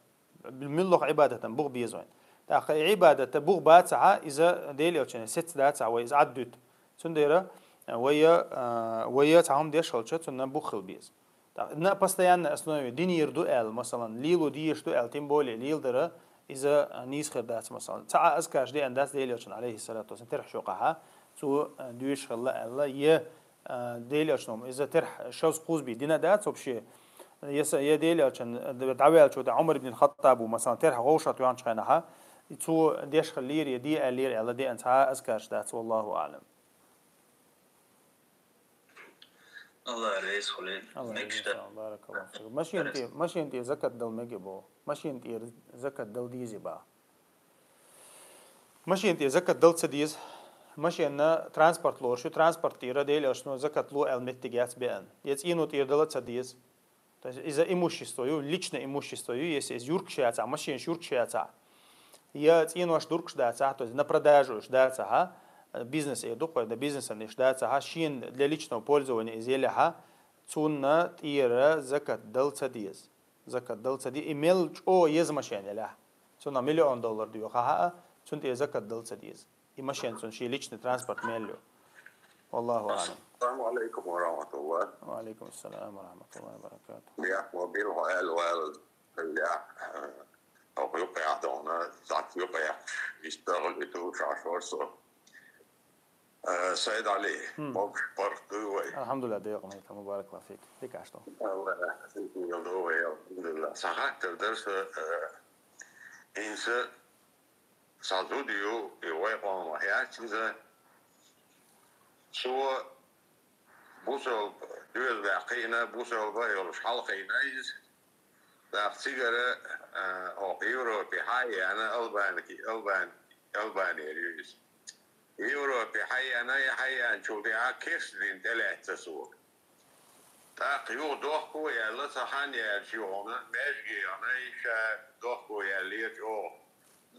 Муьлхха Ӏибадатан бух беза вайна. ТӀаккха и Ӏибадатта бух бацахь, иза Делан Элчанера сецца дацахь, вай иза Ӏаддуьту. Цундела, а, вай, а, вай цхьа хӀума деш хилча, цунна бух хила беза. ТӀаккха на постоянной основе динера ду аьлла, масалан, лело дезаш ду аьлла, тем более леладар, иза нийса хир дац, масалан. Цхьа а азкарш деана дац Делан Элчанера, алейхиссалату вассалам, терхьашна юкъахь, цо, а, доьшуш хилла аьлла, я, а, Делан Элчано иза терхьаш шозза-кхузза бен дина дац вообще. Я са-, я Делан Элчан, а, дӀаваьллачул тӀаьхьа Ӏумар ибн Хаттабо, масалан, терхьа вовшахтоьхначу хенахь, цо деш хилира, я де аьллера аьлла деана цхьа а азкарш дац, валлаху аӀлам. Алла реза хуьлийла. Алла реза хуьлийла. Баракаллаху фик. Машина тӀе, машина тӀе закат дала мега боху. Машина тӀера закат дала дезий боху. Машина тӀе закат дала ца деза. Машина транспорт лоруш ю, транспорт тӀера Делан Элчано закат ло аьлла меттиг яц беана. Я цӀено тӀера дала ца деза. То есть иза имущество ю, личное имущество ю, если иза юркаш яцахь, машинаш юркаш яцахь, я цӀенош дуркаш дацахь, то есть на продажу уьш дацахь, бизнес эр ду-кх вай, да, бизнесана уьш дацахь, шена для личного пользования иза елехь, цунна тӀера закат дала ца деза. Закат дала ца деза. И мел чӀогӀа еза машен елехь. Цунах миллион доллар доьху хьа а, цунна тӀера закат дала ца деза. И машен цунна шен личный транспорт мел ю. Валлаху аӀлам. Ассаламу алейкум ва рахматуллах. Ва алейкум ассалам ва рахматуллахи ва баракатух. Я, мо бил хьо аьлла ваьлла, я, э, хьо юкъа яхь дохна, зак юкъа яхь, истагӀал и ту шаш вар со. Э, Сайд Али, хм, могуш паргӀат дуй вай. Алхьамдулиллах, декъа майтта, мубарак ла фик. Дика аш ду. Алла, синтийла ду вай, алхьамдулиллах. Сан хаттар дар са, э, хӀинца Цхьа зуда ю, и вай къомах яц иза. Цо бусалба доьзалехь кхиъна, бусалба а йолуш хьалакхиъна иза. ТӀаккха цигара, а, оха Европе хьа а еана, Албани-, Албан-, Албанера ю иза. Европе хьа а еана, и хьа а еанчул тӀаьхьа керста дин тӀелаьцна цо. ТӀаккха юха дохко а яьлла, цхьа хан яьлча юхана, маьждиге яхана, и ша дохко яьллера чӀогӀа.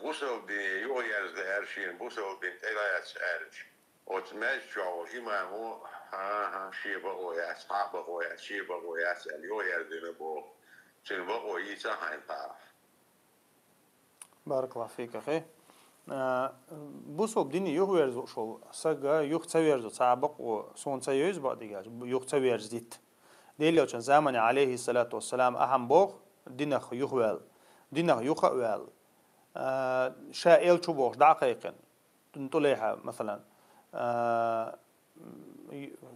Бусалба дине юхаерза аьлла шена, бусалба дин тӀелаьцна аьлча. Оцу маьждиг чохь волу имамо, хӀан-хӀа, шен бакъо яц, хьан а бакъо яц, шен бакъо яц аьлла, юхаерзина боху. Цуьнан бакъо йийца а хьайна кхаахь. Баракаллаху фик, ахи. А, бусалба дине юхаверзуш волу сага юха ца верзу цхьа а бакъо суна ца йовза бакъдерг аьлча, юха ца верзийта. Делан Элчан замане, алейхиссалату вассалам, ахьа боху, динах юхаваьлла, динах юха а ваьлла. А, ша элча ву бохуш дӀа а кхайкхина, ТӀулейхьа, масалан, а,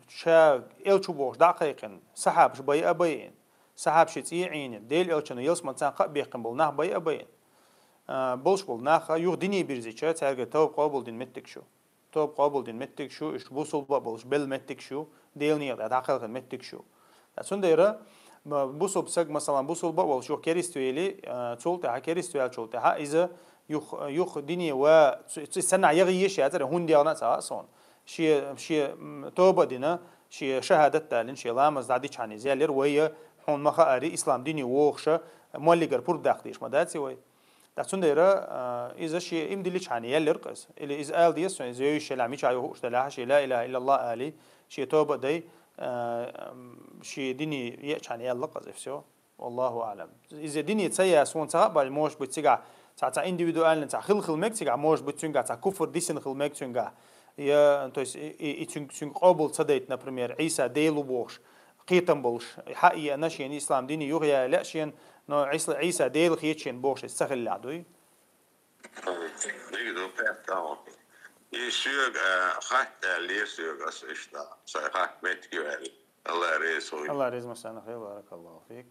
ша элча ву бохуш дӀа а кхайкхина, сахьабаш байа а байина, сахьабаши цӀе а Ӏийна, Делан Элчано ялсаман царна кхаъ бехкина болу нах байа а байина. А, болуш болу нах юха дине бирзича, цаьрга тавба къобалдина меттигаш ю. Тавба къобалдина меттигаш ю, уьш бусулба а болуш белла меттигаш ю, Делан некъа тӀехь дӀакхелхина меттигаш ю. Ткъа цундела, м, бусулба саг, масалан, бусулба а волуш юха керист вели, а, цул тӀаьхьа, керист ваьллачул тӀаьхьа, иза юха, юха дине ва, цу, цу санна яха еш яцара, хӀунда яхана а ца хаьа суна. Шен, шен, м, тоба а дина, шен шахӀадат а далина, шен ламаз дӀадичхьана иза яьллера, вай, хьуна ма-хаъара, ислам дине вохуша, моллигара пурба даккха дезаш ма дац и вай. Ткъа цундела, а, иза шен иман дилличхьана яьллера-кх иза. Или иза ала деза суна, иза йовзуш елахь, мичахь юха хууш делахь, шен ла илаха иллаллах а али, шен тоба а дай, а, м, шен дине еачхьана яьлла-кх иза, и всё. Валлаху аълам. Иза дине ца яь суна ца хаьа, может быть, цигахь цхьа, цхьа индивидуально цхьа хила хила мега цигахь, может быть, цуьнгахь цхьа куфр дисина хила мега цуьнгахь. Я, то есть, и, и, и цуьнга, цуьнга къобал ца дайта, например, Ӏийса Дела ву бохуш, кхетам болуш, хьаъ еана шена ислам дине юха яьлла шена, Но Ӏийса, Ӏийса Дела хеташ ва бохуш иза ца хиллехь дуй? Дика ду, пятта. И соьга, э, хатта аьллера соьга ас иштта. Сайн хатта меттиг ю аьлла. Алла реза хуй. Алла реза ма санна хила, баракаллаху фик.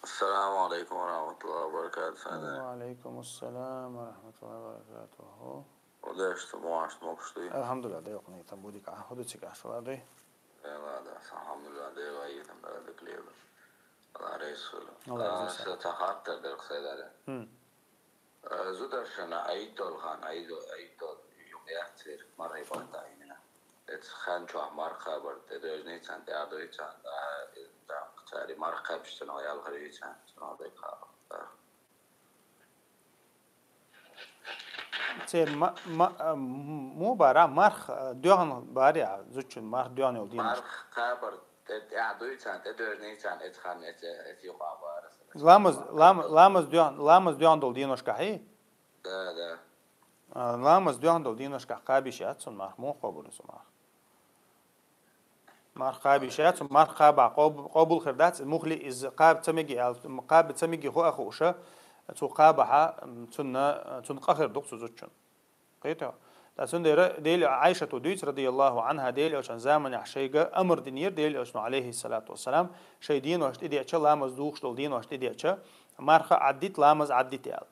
السلام عليكم ورحمة الله وبركاته. Ва алейкум ассалам ва рахматуллахи ва баракатуху. Удачи, может, мог что ли? Алхьамдулиллах, Дела къинхетам бу дика. ХӀу ду цига аш вади? Ладно, алхьамдулиллах, Дела айитам дала дика леба. Алла реза хуй. Алла реза хуй. Аса тахаттар дерг сайдара. Хм. Зударшана айдол хан, айдол, айдол юкъ яцир, мархи бахта имена. Эц хан чуах марха бар, те дожни цан, те адой цан, да, да, цари марха бишцана ял хари цан, цан адой ха. Цер ма ма мо бара марх дёгӀан бари а зудчун марх дёгӀан йол дийнаш. Марха бар, те адой цан, те дожни цан, эц хан, эц, эц юха бар. Ламаз, лам, ламаз дёгӀан, ламаз дёгӀан дол дийнаш кахи? Да, да. Ламаз дёгӀан дол дийнаш ках кабиш яц сон марх, мо хобур сон марх. Марх кхаба йиш яц, марх кхаба къоб-, къобул хир дац, мухли из кхаба ца меги ал-, кхаба ца меги ху ахуша, цу кхабаха, цунна, цун къахир дук цу зудчун. Кхету? Та цундера Дели Айшату дуйц, радияллаху анха, Дели очан заманах шайга амр динир, Дели очну алейхи салату вассалам, шай динош тидеча, ламаз духш дол динош тидеча, марха аддит, ламаз аддит ял.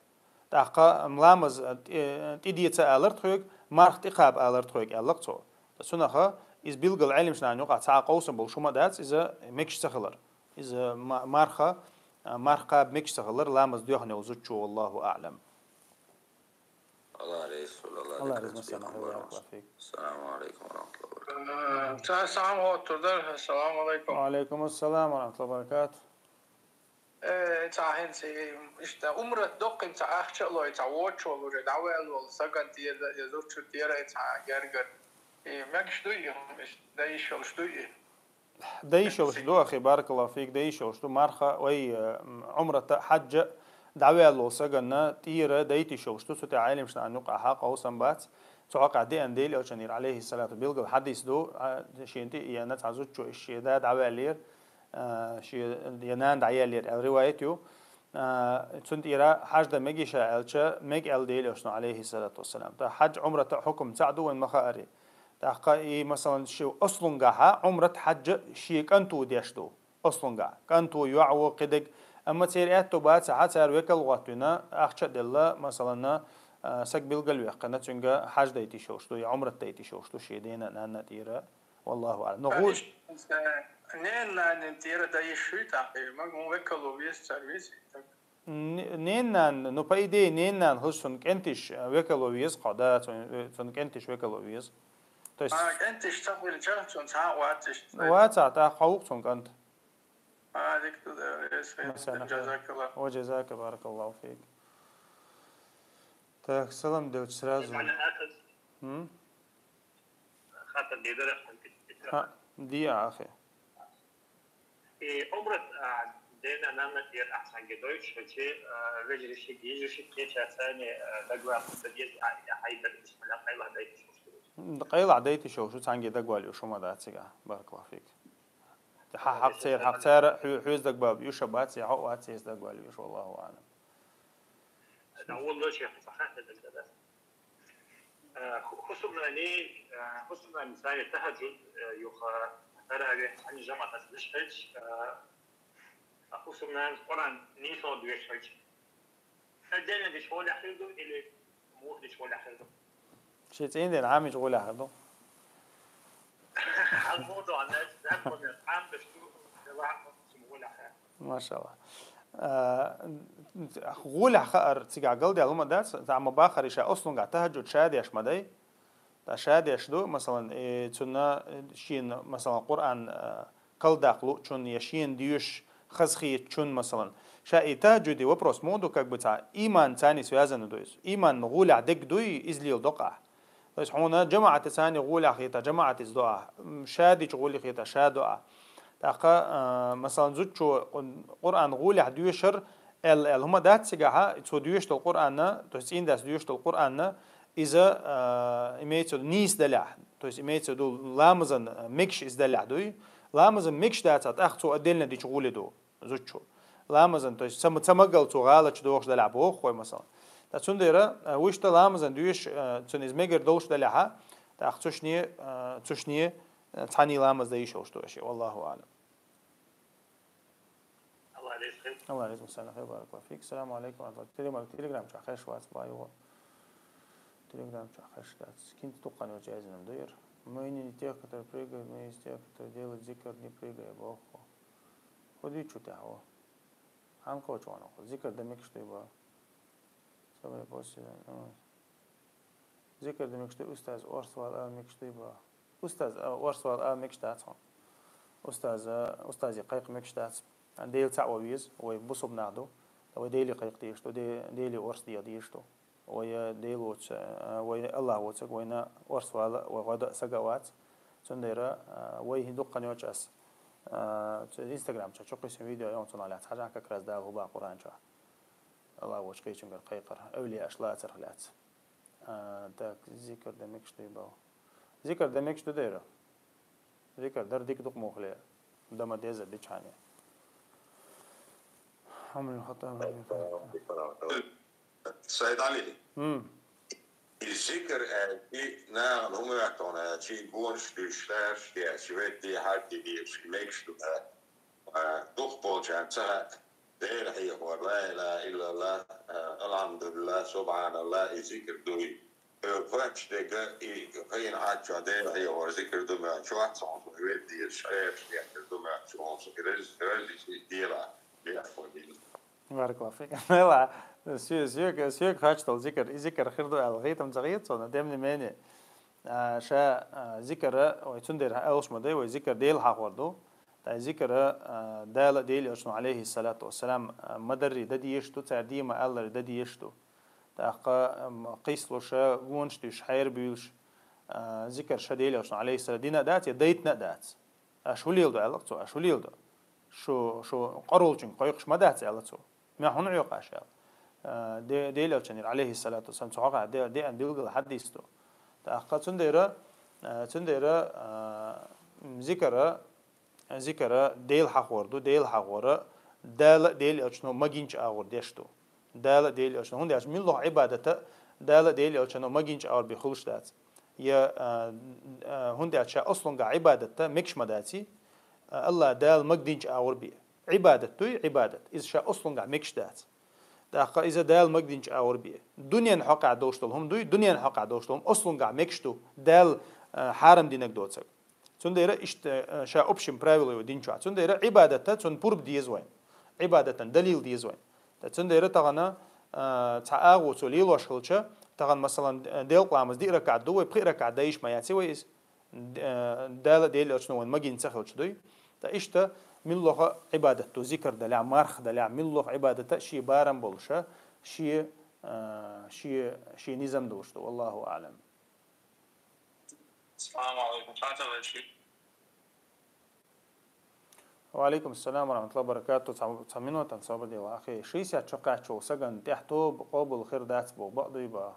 ТӀаккха ламаз тӀи-, тӀидеца алар тхоьга, марх тӀикхаба алар тхоьга, аьлла цо. Цунаха иза билггал Ӏелимаш нана юкъа цхьа къовсам болуш хӀума дац, иза мегаш ца хилар. Иза ма-, марха, марх кхаба мегаш ца хилар, ламаз доьхна йолу зудчо, валлаху аӀлам. Алла реза хуй, Алла Алла реза реза хуй, хуй, Алла Алла реза хуй. фик. Салам алейкум ва рахматуллахи ва баракатух. Ца салам гӀоттур дара, ассаламу алейкум. Ва алейкум ассалам ва рахматуллахи ва баракатух. Э, ца хӀинца, э, иштта, умрат доккхин ца ахча а лой, ца вочу волу, уже дӀаваьлла волу, саган тера, я зурчу тера, и ца гергар. И мегаш дуй, и хӀума, иштта, дайиш йолуш дуй и? Дайиш йолуш ду, ахи, баракаллаху фик, дайиш йолуш ду. Марха, ой, э, м, умрата, хьаджа дӀаваьлла волу саганна тӀера дайтиш йолуш ду. Цу тӀе Ӏелимаш нана юкъа хьакъ овсан бац. Цу хьокъа деана Дели очанийра, алейхи салату, билггал хьадис ду, а, шен тӀе, я нацхьа зудчо иш шен да дӀаваьллера, а, шен, я нана дӀаеллера, аьлла ривайат ю. А, цун тӀера хьаж дан мегиша аьлча, мег аьлла Дели ошну, алейхи салату вассалам. Та хьаж, умрата хьукум цхьаъ ду вайн ма хаари. ТӀаккха и, масалан, ши ослунгахьа умрат хьаджа ши кӀанто деш ду. Ослунга. КӀанто, йоӀ ву, кхидерг. Амма церан аьтто бацахьа, цара векал гӀоттвина, ахча а делла, масалан, а, саг билгал вехкана, цуьнга хьаж дайтиш йолуш ду, я умрат дайтиш йолуш ду, ши дена, нанна тӀера. Валлаху аӀлам. Но гӀу- Ненан нанин тера да йиш шуй тӀаккха, маг мун векало вес цар вес. Не-, ненан, ну, по идее, ненан хӀу цун кӀентиш векало веза кхо, да, цун, цун кӀентиш векало веза. То есть, А, кӀентиш ца хилча, цун цхьа а вациш. Ваца, тӀаккха хьо вукху цун кӀант. А, дик ду, да, вес, Масана. Джазакалла. Ва джазака, баракаллаху фик. Так, салам делча сразу. М? Хатар бедарах. Ха, диа, ахи. И умрат, а, дена нанна тера ахсанге дойч, хачи, а, вежриши, гижриши, кеча цани, а, дагва, кунда дез, а, а, хайдар, бисмилла, хайла дайти шушту. Къайла дайти шо, шу цанге дагвал ю, шума да цига. Баракаллаху фик. Ха, хак цер, хак цер, хю-, хьюз дагвал ю, шабац, я хо, ва цес дагвал ю, валлаху аӀлам. Да, он дочь, я хатар, да, да. Э, ху-, хусумнани, э, хусумнани цари тахаджуд, э, юха, тарави, ани жамаат диш хич, э, хусумнан Къуръан нисо дуеш хич. Отдельно диш холя хирду или мух диш холя хирду? Ши цӀин ден Ӏамич гӀуля хирду. Хьал моду, ана, зак, Ӏам диш ду, дела, хусум гӀуля хир. Машалла. А, гӀуля хаар цига галдел хӀума дац, амма бахар иша ослунга тахаджуд шадеш ма дай. Та шадеш ду, масалан, э, цунна, э, шин, масалан, Къуръан, э, калдакъ лучун, я шин дуьш хазхийчун, масалан. Ша и тахаджуди вопрос моду, как бы ца, иман цани связан дуйс. Иман гӀуля дег дуй, излил докъа. То есть хьуна жамаӀати цани гӀуля хита, жамаӀатис доа. М, шадич гӀули хита, ша доа. ТӀаккха, а, масалан, зудчо Къу-, Къуръан гӀулехь доьшар, эл, эл, хӀума дац цигахьа, цо доьшдал Къуръанна, то есть цӀийндас доьшдал Къуръанна, иза, а, имеется в виду, нийса далехь, то есть имеется в виду, ламазан, а, мегаш иза далехь дуй, ламазан мегаш даца, тӀаккха цо отдельно дича гӀули ду, зудчо. Ламазан, то есть ца, ца магал цо гӀалаташ дохуш далахь боху вай, масала. ТӀаккха цундела, а, вуьшта ламазан доьшуш, а, цунна иза мегар долуш далахьа, тӀаккха цушне, а, цушне, а, цхьаьний ламаз дан йиш йолуш ду аша. Валлаху аӀлам. Аллах реза хила. Аллах реза хила, баракаллаху фик. Салам алейкум, ва рахматуллах. Телеграм, Телеграм чохь хеш вац, ба, югӀо. Телеграм чохь хеш дац. КӀинтан дуккха йолчу аьзнам ду яра. Мы не из тех, которые прыгают, мы из тех, которые делают зикр, не прыгая, боху. ХӀун дуьйцу тӀехь ву? Хьан кхочу ван ву? Зикр дан мегаш дуй ба? Собри после, ну. Зикр дан мегаш дуй, устаз, орс вала ала мегаш дуй ба? Устаз, а, орс вала ала мегаш дац хьуна. Устаз, а, устазе кхайкха мегаш дац. Дела цхьаъ ван веза, вай бусулба нах ду. Вай Деле кхайкха дезаш ду, Де-, Деле орс деха дезаш ду. Вай, э, Дела воцу, э, вай Аллах воцург вайна орс вала, вай гӀо дан сага а вац. Цундела, э, вай хӀин дуккха йолчу ас, э, цу Инстаграм чу чукхиссина видео йолу цунах лаьцна хьажахь, как раз Дала хӀун боху Къуръан чохь. Аллах воцу кхечуьнгара кхайкхар, эвлияаш лацарх лаьцна. А, так, зикр дан мегаш дуй боху. Зикр дан мегаш ду дера? Зикр дар дика ду-кх муххале, дан ма деза дичхьане. Хьамал хатам. Сайд Али. М. И зикр аьлчи, нахана хӀума хӀоьттина аьлчи, гонаш дуьйш, лаьрш деш, ведди, хьарди деш, мегаш ду аьлла. А, дукхахболчарна ца хаьа, Дела хьехор, ла илаха иллаллах, а, алхьамдулиллах, субхьаналлах, и зикр дуй. Хьоьга хоьттуш дерг и кхин Ӏаччохь Дела хьехор зикр ду моьттуш вац хьуна, веддеш, лаьрш деш ду моьттуш хьуна, и рез-, реза и дела, лехо дела. Баракаллаху фик. Ла, соьга, соьга, соьга хоьттуш долу зикр, и зикр хир ду аьлла, хӀетам ца хета суна, тем не менее. А, ша, а, зикр, вай цундела аьллаш ма дай, вай зикр Дела хьахор ду. Ткъа зикр, а, Дала а Делан Элчано, алейхи салату вассалам, а, ма-дарри дан дезаш ду, цара де ма-аллара дан дезаш ду. ТӀаккха, ам, кхийсалуш, гонаш дуьйш, хьерабуьйлуш, а, зикр ша Делан Элчано, алейхи салам, дина а дац, я дайтина а дац. Аша хӀун леладо, аьлла цо, аша хӀун леладо? Шу, шу къаролчуьнга кхойкхуш ма дац, аьлла цо. Мел хӀунда Ӏехаш аьлла. А, Де-, Делан Элчанера, алейхи салату вассалам, цу хьокъехь де-, деана билггал хьадис ду. ТӀаккха цундела, а, цундела, а, зикр, зикр Дела хьахор ду, Дела хьахор Дала а Делан Элчано магийначу агӀор деш ду. Дала а Делан Элчано, хӀунда аьлча муьлхха Ӏибадат а Дала а Делан Элчано магийначу агӀор бен хуьлуш дац. Я, а, а, хӀунда аьлча ша аслунгахь Ӏибадат а мегаш ма даций, а, Аллах Дала магийначу агӀор бен. Ӏибадат дуй, Ӏибадат. Иза ша аслунгахь мегаш дац. ТӀаккха иза Дала магийначу агӀор бен. Дуьненан хьокъехь долуш долу хӀума дуй, дуьненан хьокъехь долуш долу хӀума аслунгахь мегаш ду, Дала, а, хьарам динарг доцург. Цундела иштта, а, ша общим правило йо дин чохь. Цундела Ӏибадат а цунна пурба деза вайна. Ӏибадатан далил деза вайна. Ткъа цундела тахана, а, цхьа агӀо цо лелош хилча, тахана, масалан, делкъа ламаз диъ ракаӀат ду вай, пхи ракаӀат дан йиш ма яций вай иза. Д-, э, Дала Делан Элчано вайна магийна ца хилча дуй. Ткъа иштта муьлхха Ӏибадат ду, зикр далахь, марха далахь, муьлхха Ӏибадат а шен барам болуша, шен, э, шен, шен низам долуш ду. Валлаху аӀлам. Салам алейкум. Ва алейкум салам ва рахматуллахи ва баракату. Цхьа, цхьа минутан собар де, ва ахи. Шестьдесят чу кхаьчча волу сагана тӀехь тоба къобал хир дац боху, бакъ дуй боху?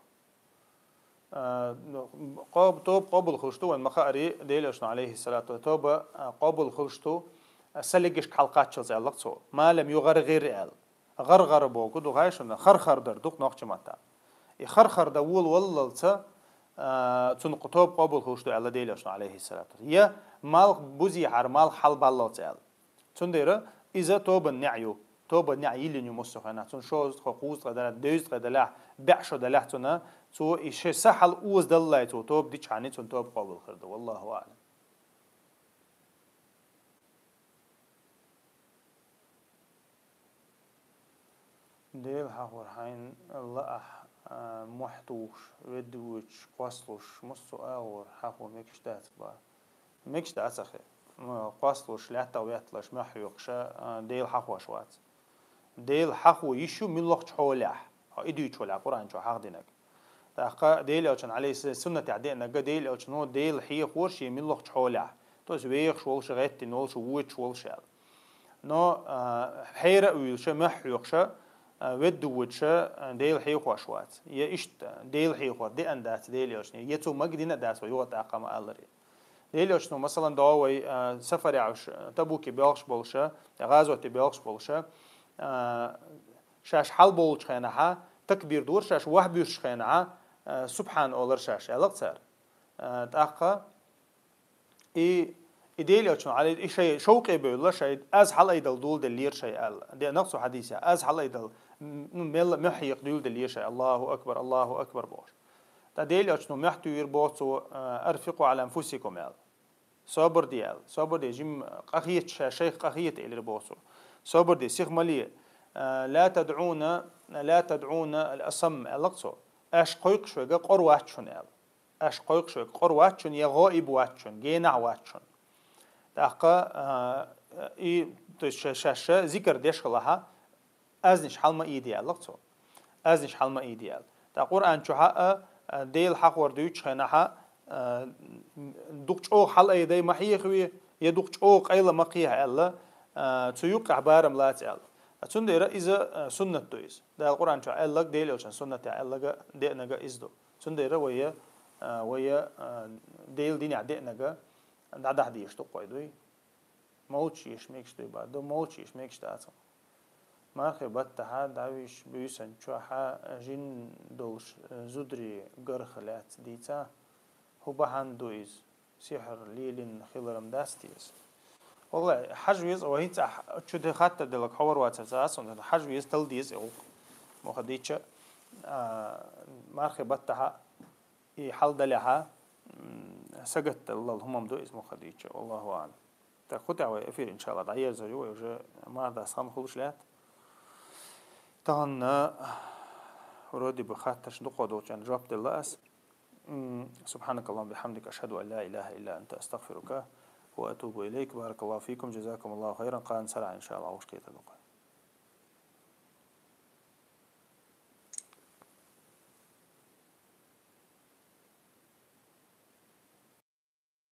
А, ну, къоб-, тоба къобал хуьлуш ду, вайн ма-хаъара, Делан Элчано, алейхи салату, тоба, а, къобал хуьлуш ду, а, са легашка хьалакхаччалц аьлла цо. Ма лам югӀаргӀир аьлла. ГӀаргӀара бохург ду, хай шуна, хархар дар ду-кх нохчийн маттахь. И хархар дан волаваллалца, а, цунна кху тоба къобал хуьлуш ду аьлла Делан Элчано, алейхи салату. Я малх бузехьара, малх хьалабаллалц аьлла. Цундела иза тобан неӀ ю. Тобан неӀ йиллина ю массо а хенахь. Цунна шовзткъа, кхузткъа далахь, дезткъа далахь, бӀе шо далахь цунна, цо и шен са хьал озадаллалц цо тоба дичхьана, цунна тоба къобал хир ду. Валлаху аӀлам. Дела хьахор хьайна лаахь, а, мохь тухуш, ведда воьдуш, кхоссалуш, массо а агӀор хьахо мегаш дац боху. Мегаш дац ахи. М, кхоссалуш, лаьттах ветталуш, мохь хьоькхуш, а, Дела хьахош вац. Дела хьахо йиш ю муьлххачу хьолехь, хьо и дуьйцучу хьолехь, Къуръан чохь хьахдинарг. ТӀаккха Делан Элчанан, алейхи салам, суннатехь деанарг, Делан Элчано Дела хьехор шен муьлххачу хьолехь. То есть вехаш волуш, гӀеттина волуш, воьдуш волуш аьлла. Но, а, хьера а вуьйлуш, мохь хьоькхуш, а, ведда воьдуш, а, Дела хьехош вац. Я иштта Дела хьехор деана дац Делан Элчане, я цо магийна а дац вай юха тӀаккха ма-аллара. Делан Элчано, масалан, догӀу вай, а, сафаре Ӏаш, Табуке боьлхуш болуша, я гӀазоте боьлхуш болуша, а, шаьш хьалболчу хенахьа, такбир дора шаьш, вахь буьссучу хенахьа, а, субхьана олура шаьш, аьлла цара. А, тӀаккха и, и Дела йолчун Ӏалий, и шайн шовкъе бевлла, шайн аз хьалаайдала дуьйладеллера шайн аьлла. Деана цу хьадисехь, аз хьалаайдала, м, ну, мелла мохь хьекха дуьйладеллера шайн, Аллаху акбар, Аллаху акбар бохуш. ТӀаккха Дела йолчун мохь туьйхира боху цо, а, «Арфикъу Ӏала анфусикум» аьлла. Собар де аьлла. Собар де, жимма къахета, ша-, шайх къахета элира боху цо. Собар де, сиха ма ле. А, «Ла тадӀуна, ла тадӀуна ал-асамма», аьлла цо. Аша кхойкхуш верг къора вац шуна аьлла. Аша кхойкхуш верг къора вац шуна, я гӀоиб вац шуна, генахь вац шуна. ТӀаккха, а, и, то есть ша-, шаьш зикар деш хилахьа, азнаш хьал ма ийде аьлла цо. Азнаш хьал ма ийде аьлла. ТӀаккха Къуръан чохьа а, а, Дела хьахор дуьйцучу хенахьа, а, дукха чӀогӀа хьалаайдай ма хьехаве, я дукха чӀогӀа къайла ма кхехьа аьлла, а, цу юккъехь барам лаца аьлла. А цундела иза, а, суннат ду иза. Дала Къуръан чохь аьлларг, Дела йолчун суннатехь аьлларг, деанарг иза ду. Цундела вай, а, вай, а, Делан динехь деанарг дӀадахьа дезаш ду-кх вай, дуй? Молча езаш мегаш дуй боху, ду, молча езаш мегаш дац. Мархи баттахьа дӀавуьжучу буьйсанна чохьа жин долуш, э, зударий гарх лаьцна дийца, хӀун бахьана ду иза? Сихьр лелийна хилар-м дац те иза? Валлай, хьажа веза, вай хӀинца ахь чу де хаттар делларг хьовар вацар ца ас, хьажа веза, тала деза и гӀуллакх. Муха дийча, а, мархи баттахьа и хьал далехьа, м, сагатдаллал хӀума-м ду иза, муха дийча. Валлаху аӀлам. Так, кху тӀехь вай эфир, иншалла, дӀаерзор ю, вай уже марханаш хан хуьлуш лаьтта. Тахана вроде бы хаттарш дукха долчарна жоп делла ас. М, سبحانك اللهم وبحمدك، أشهد أن لا إله إلا أنت، أستغفرك وأتوب إليك. بارك الله فيكم، جزاكم الله خيرا. Кхана сарахь, иншалла, вовшахкхетар ду-кх.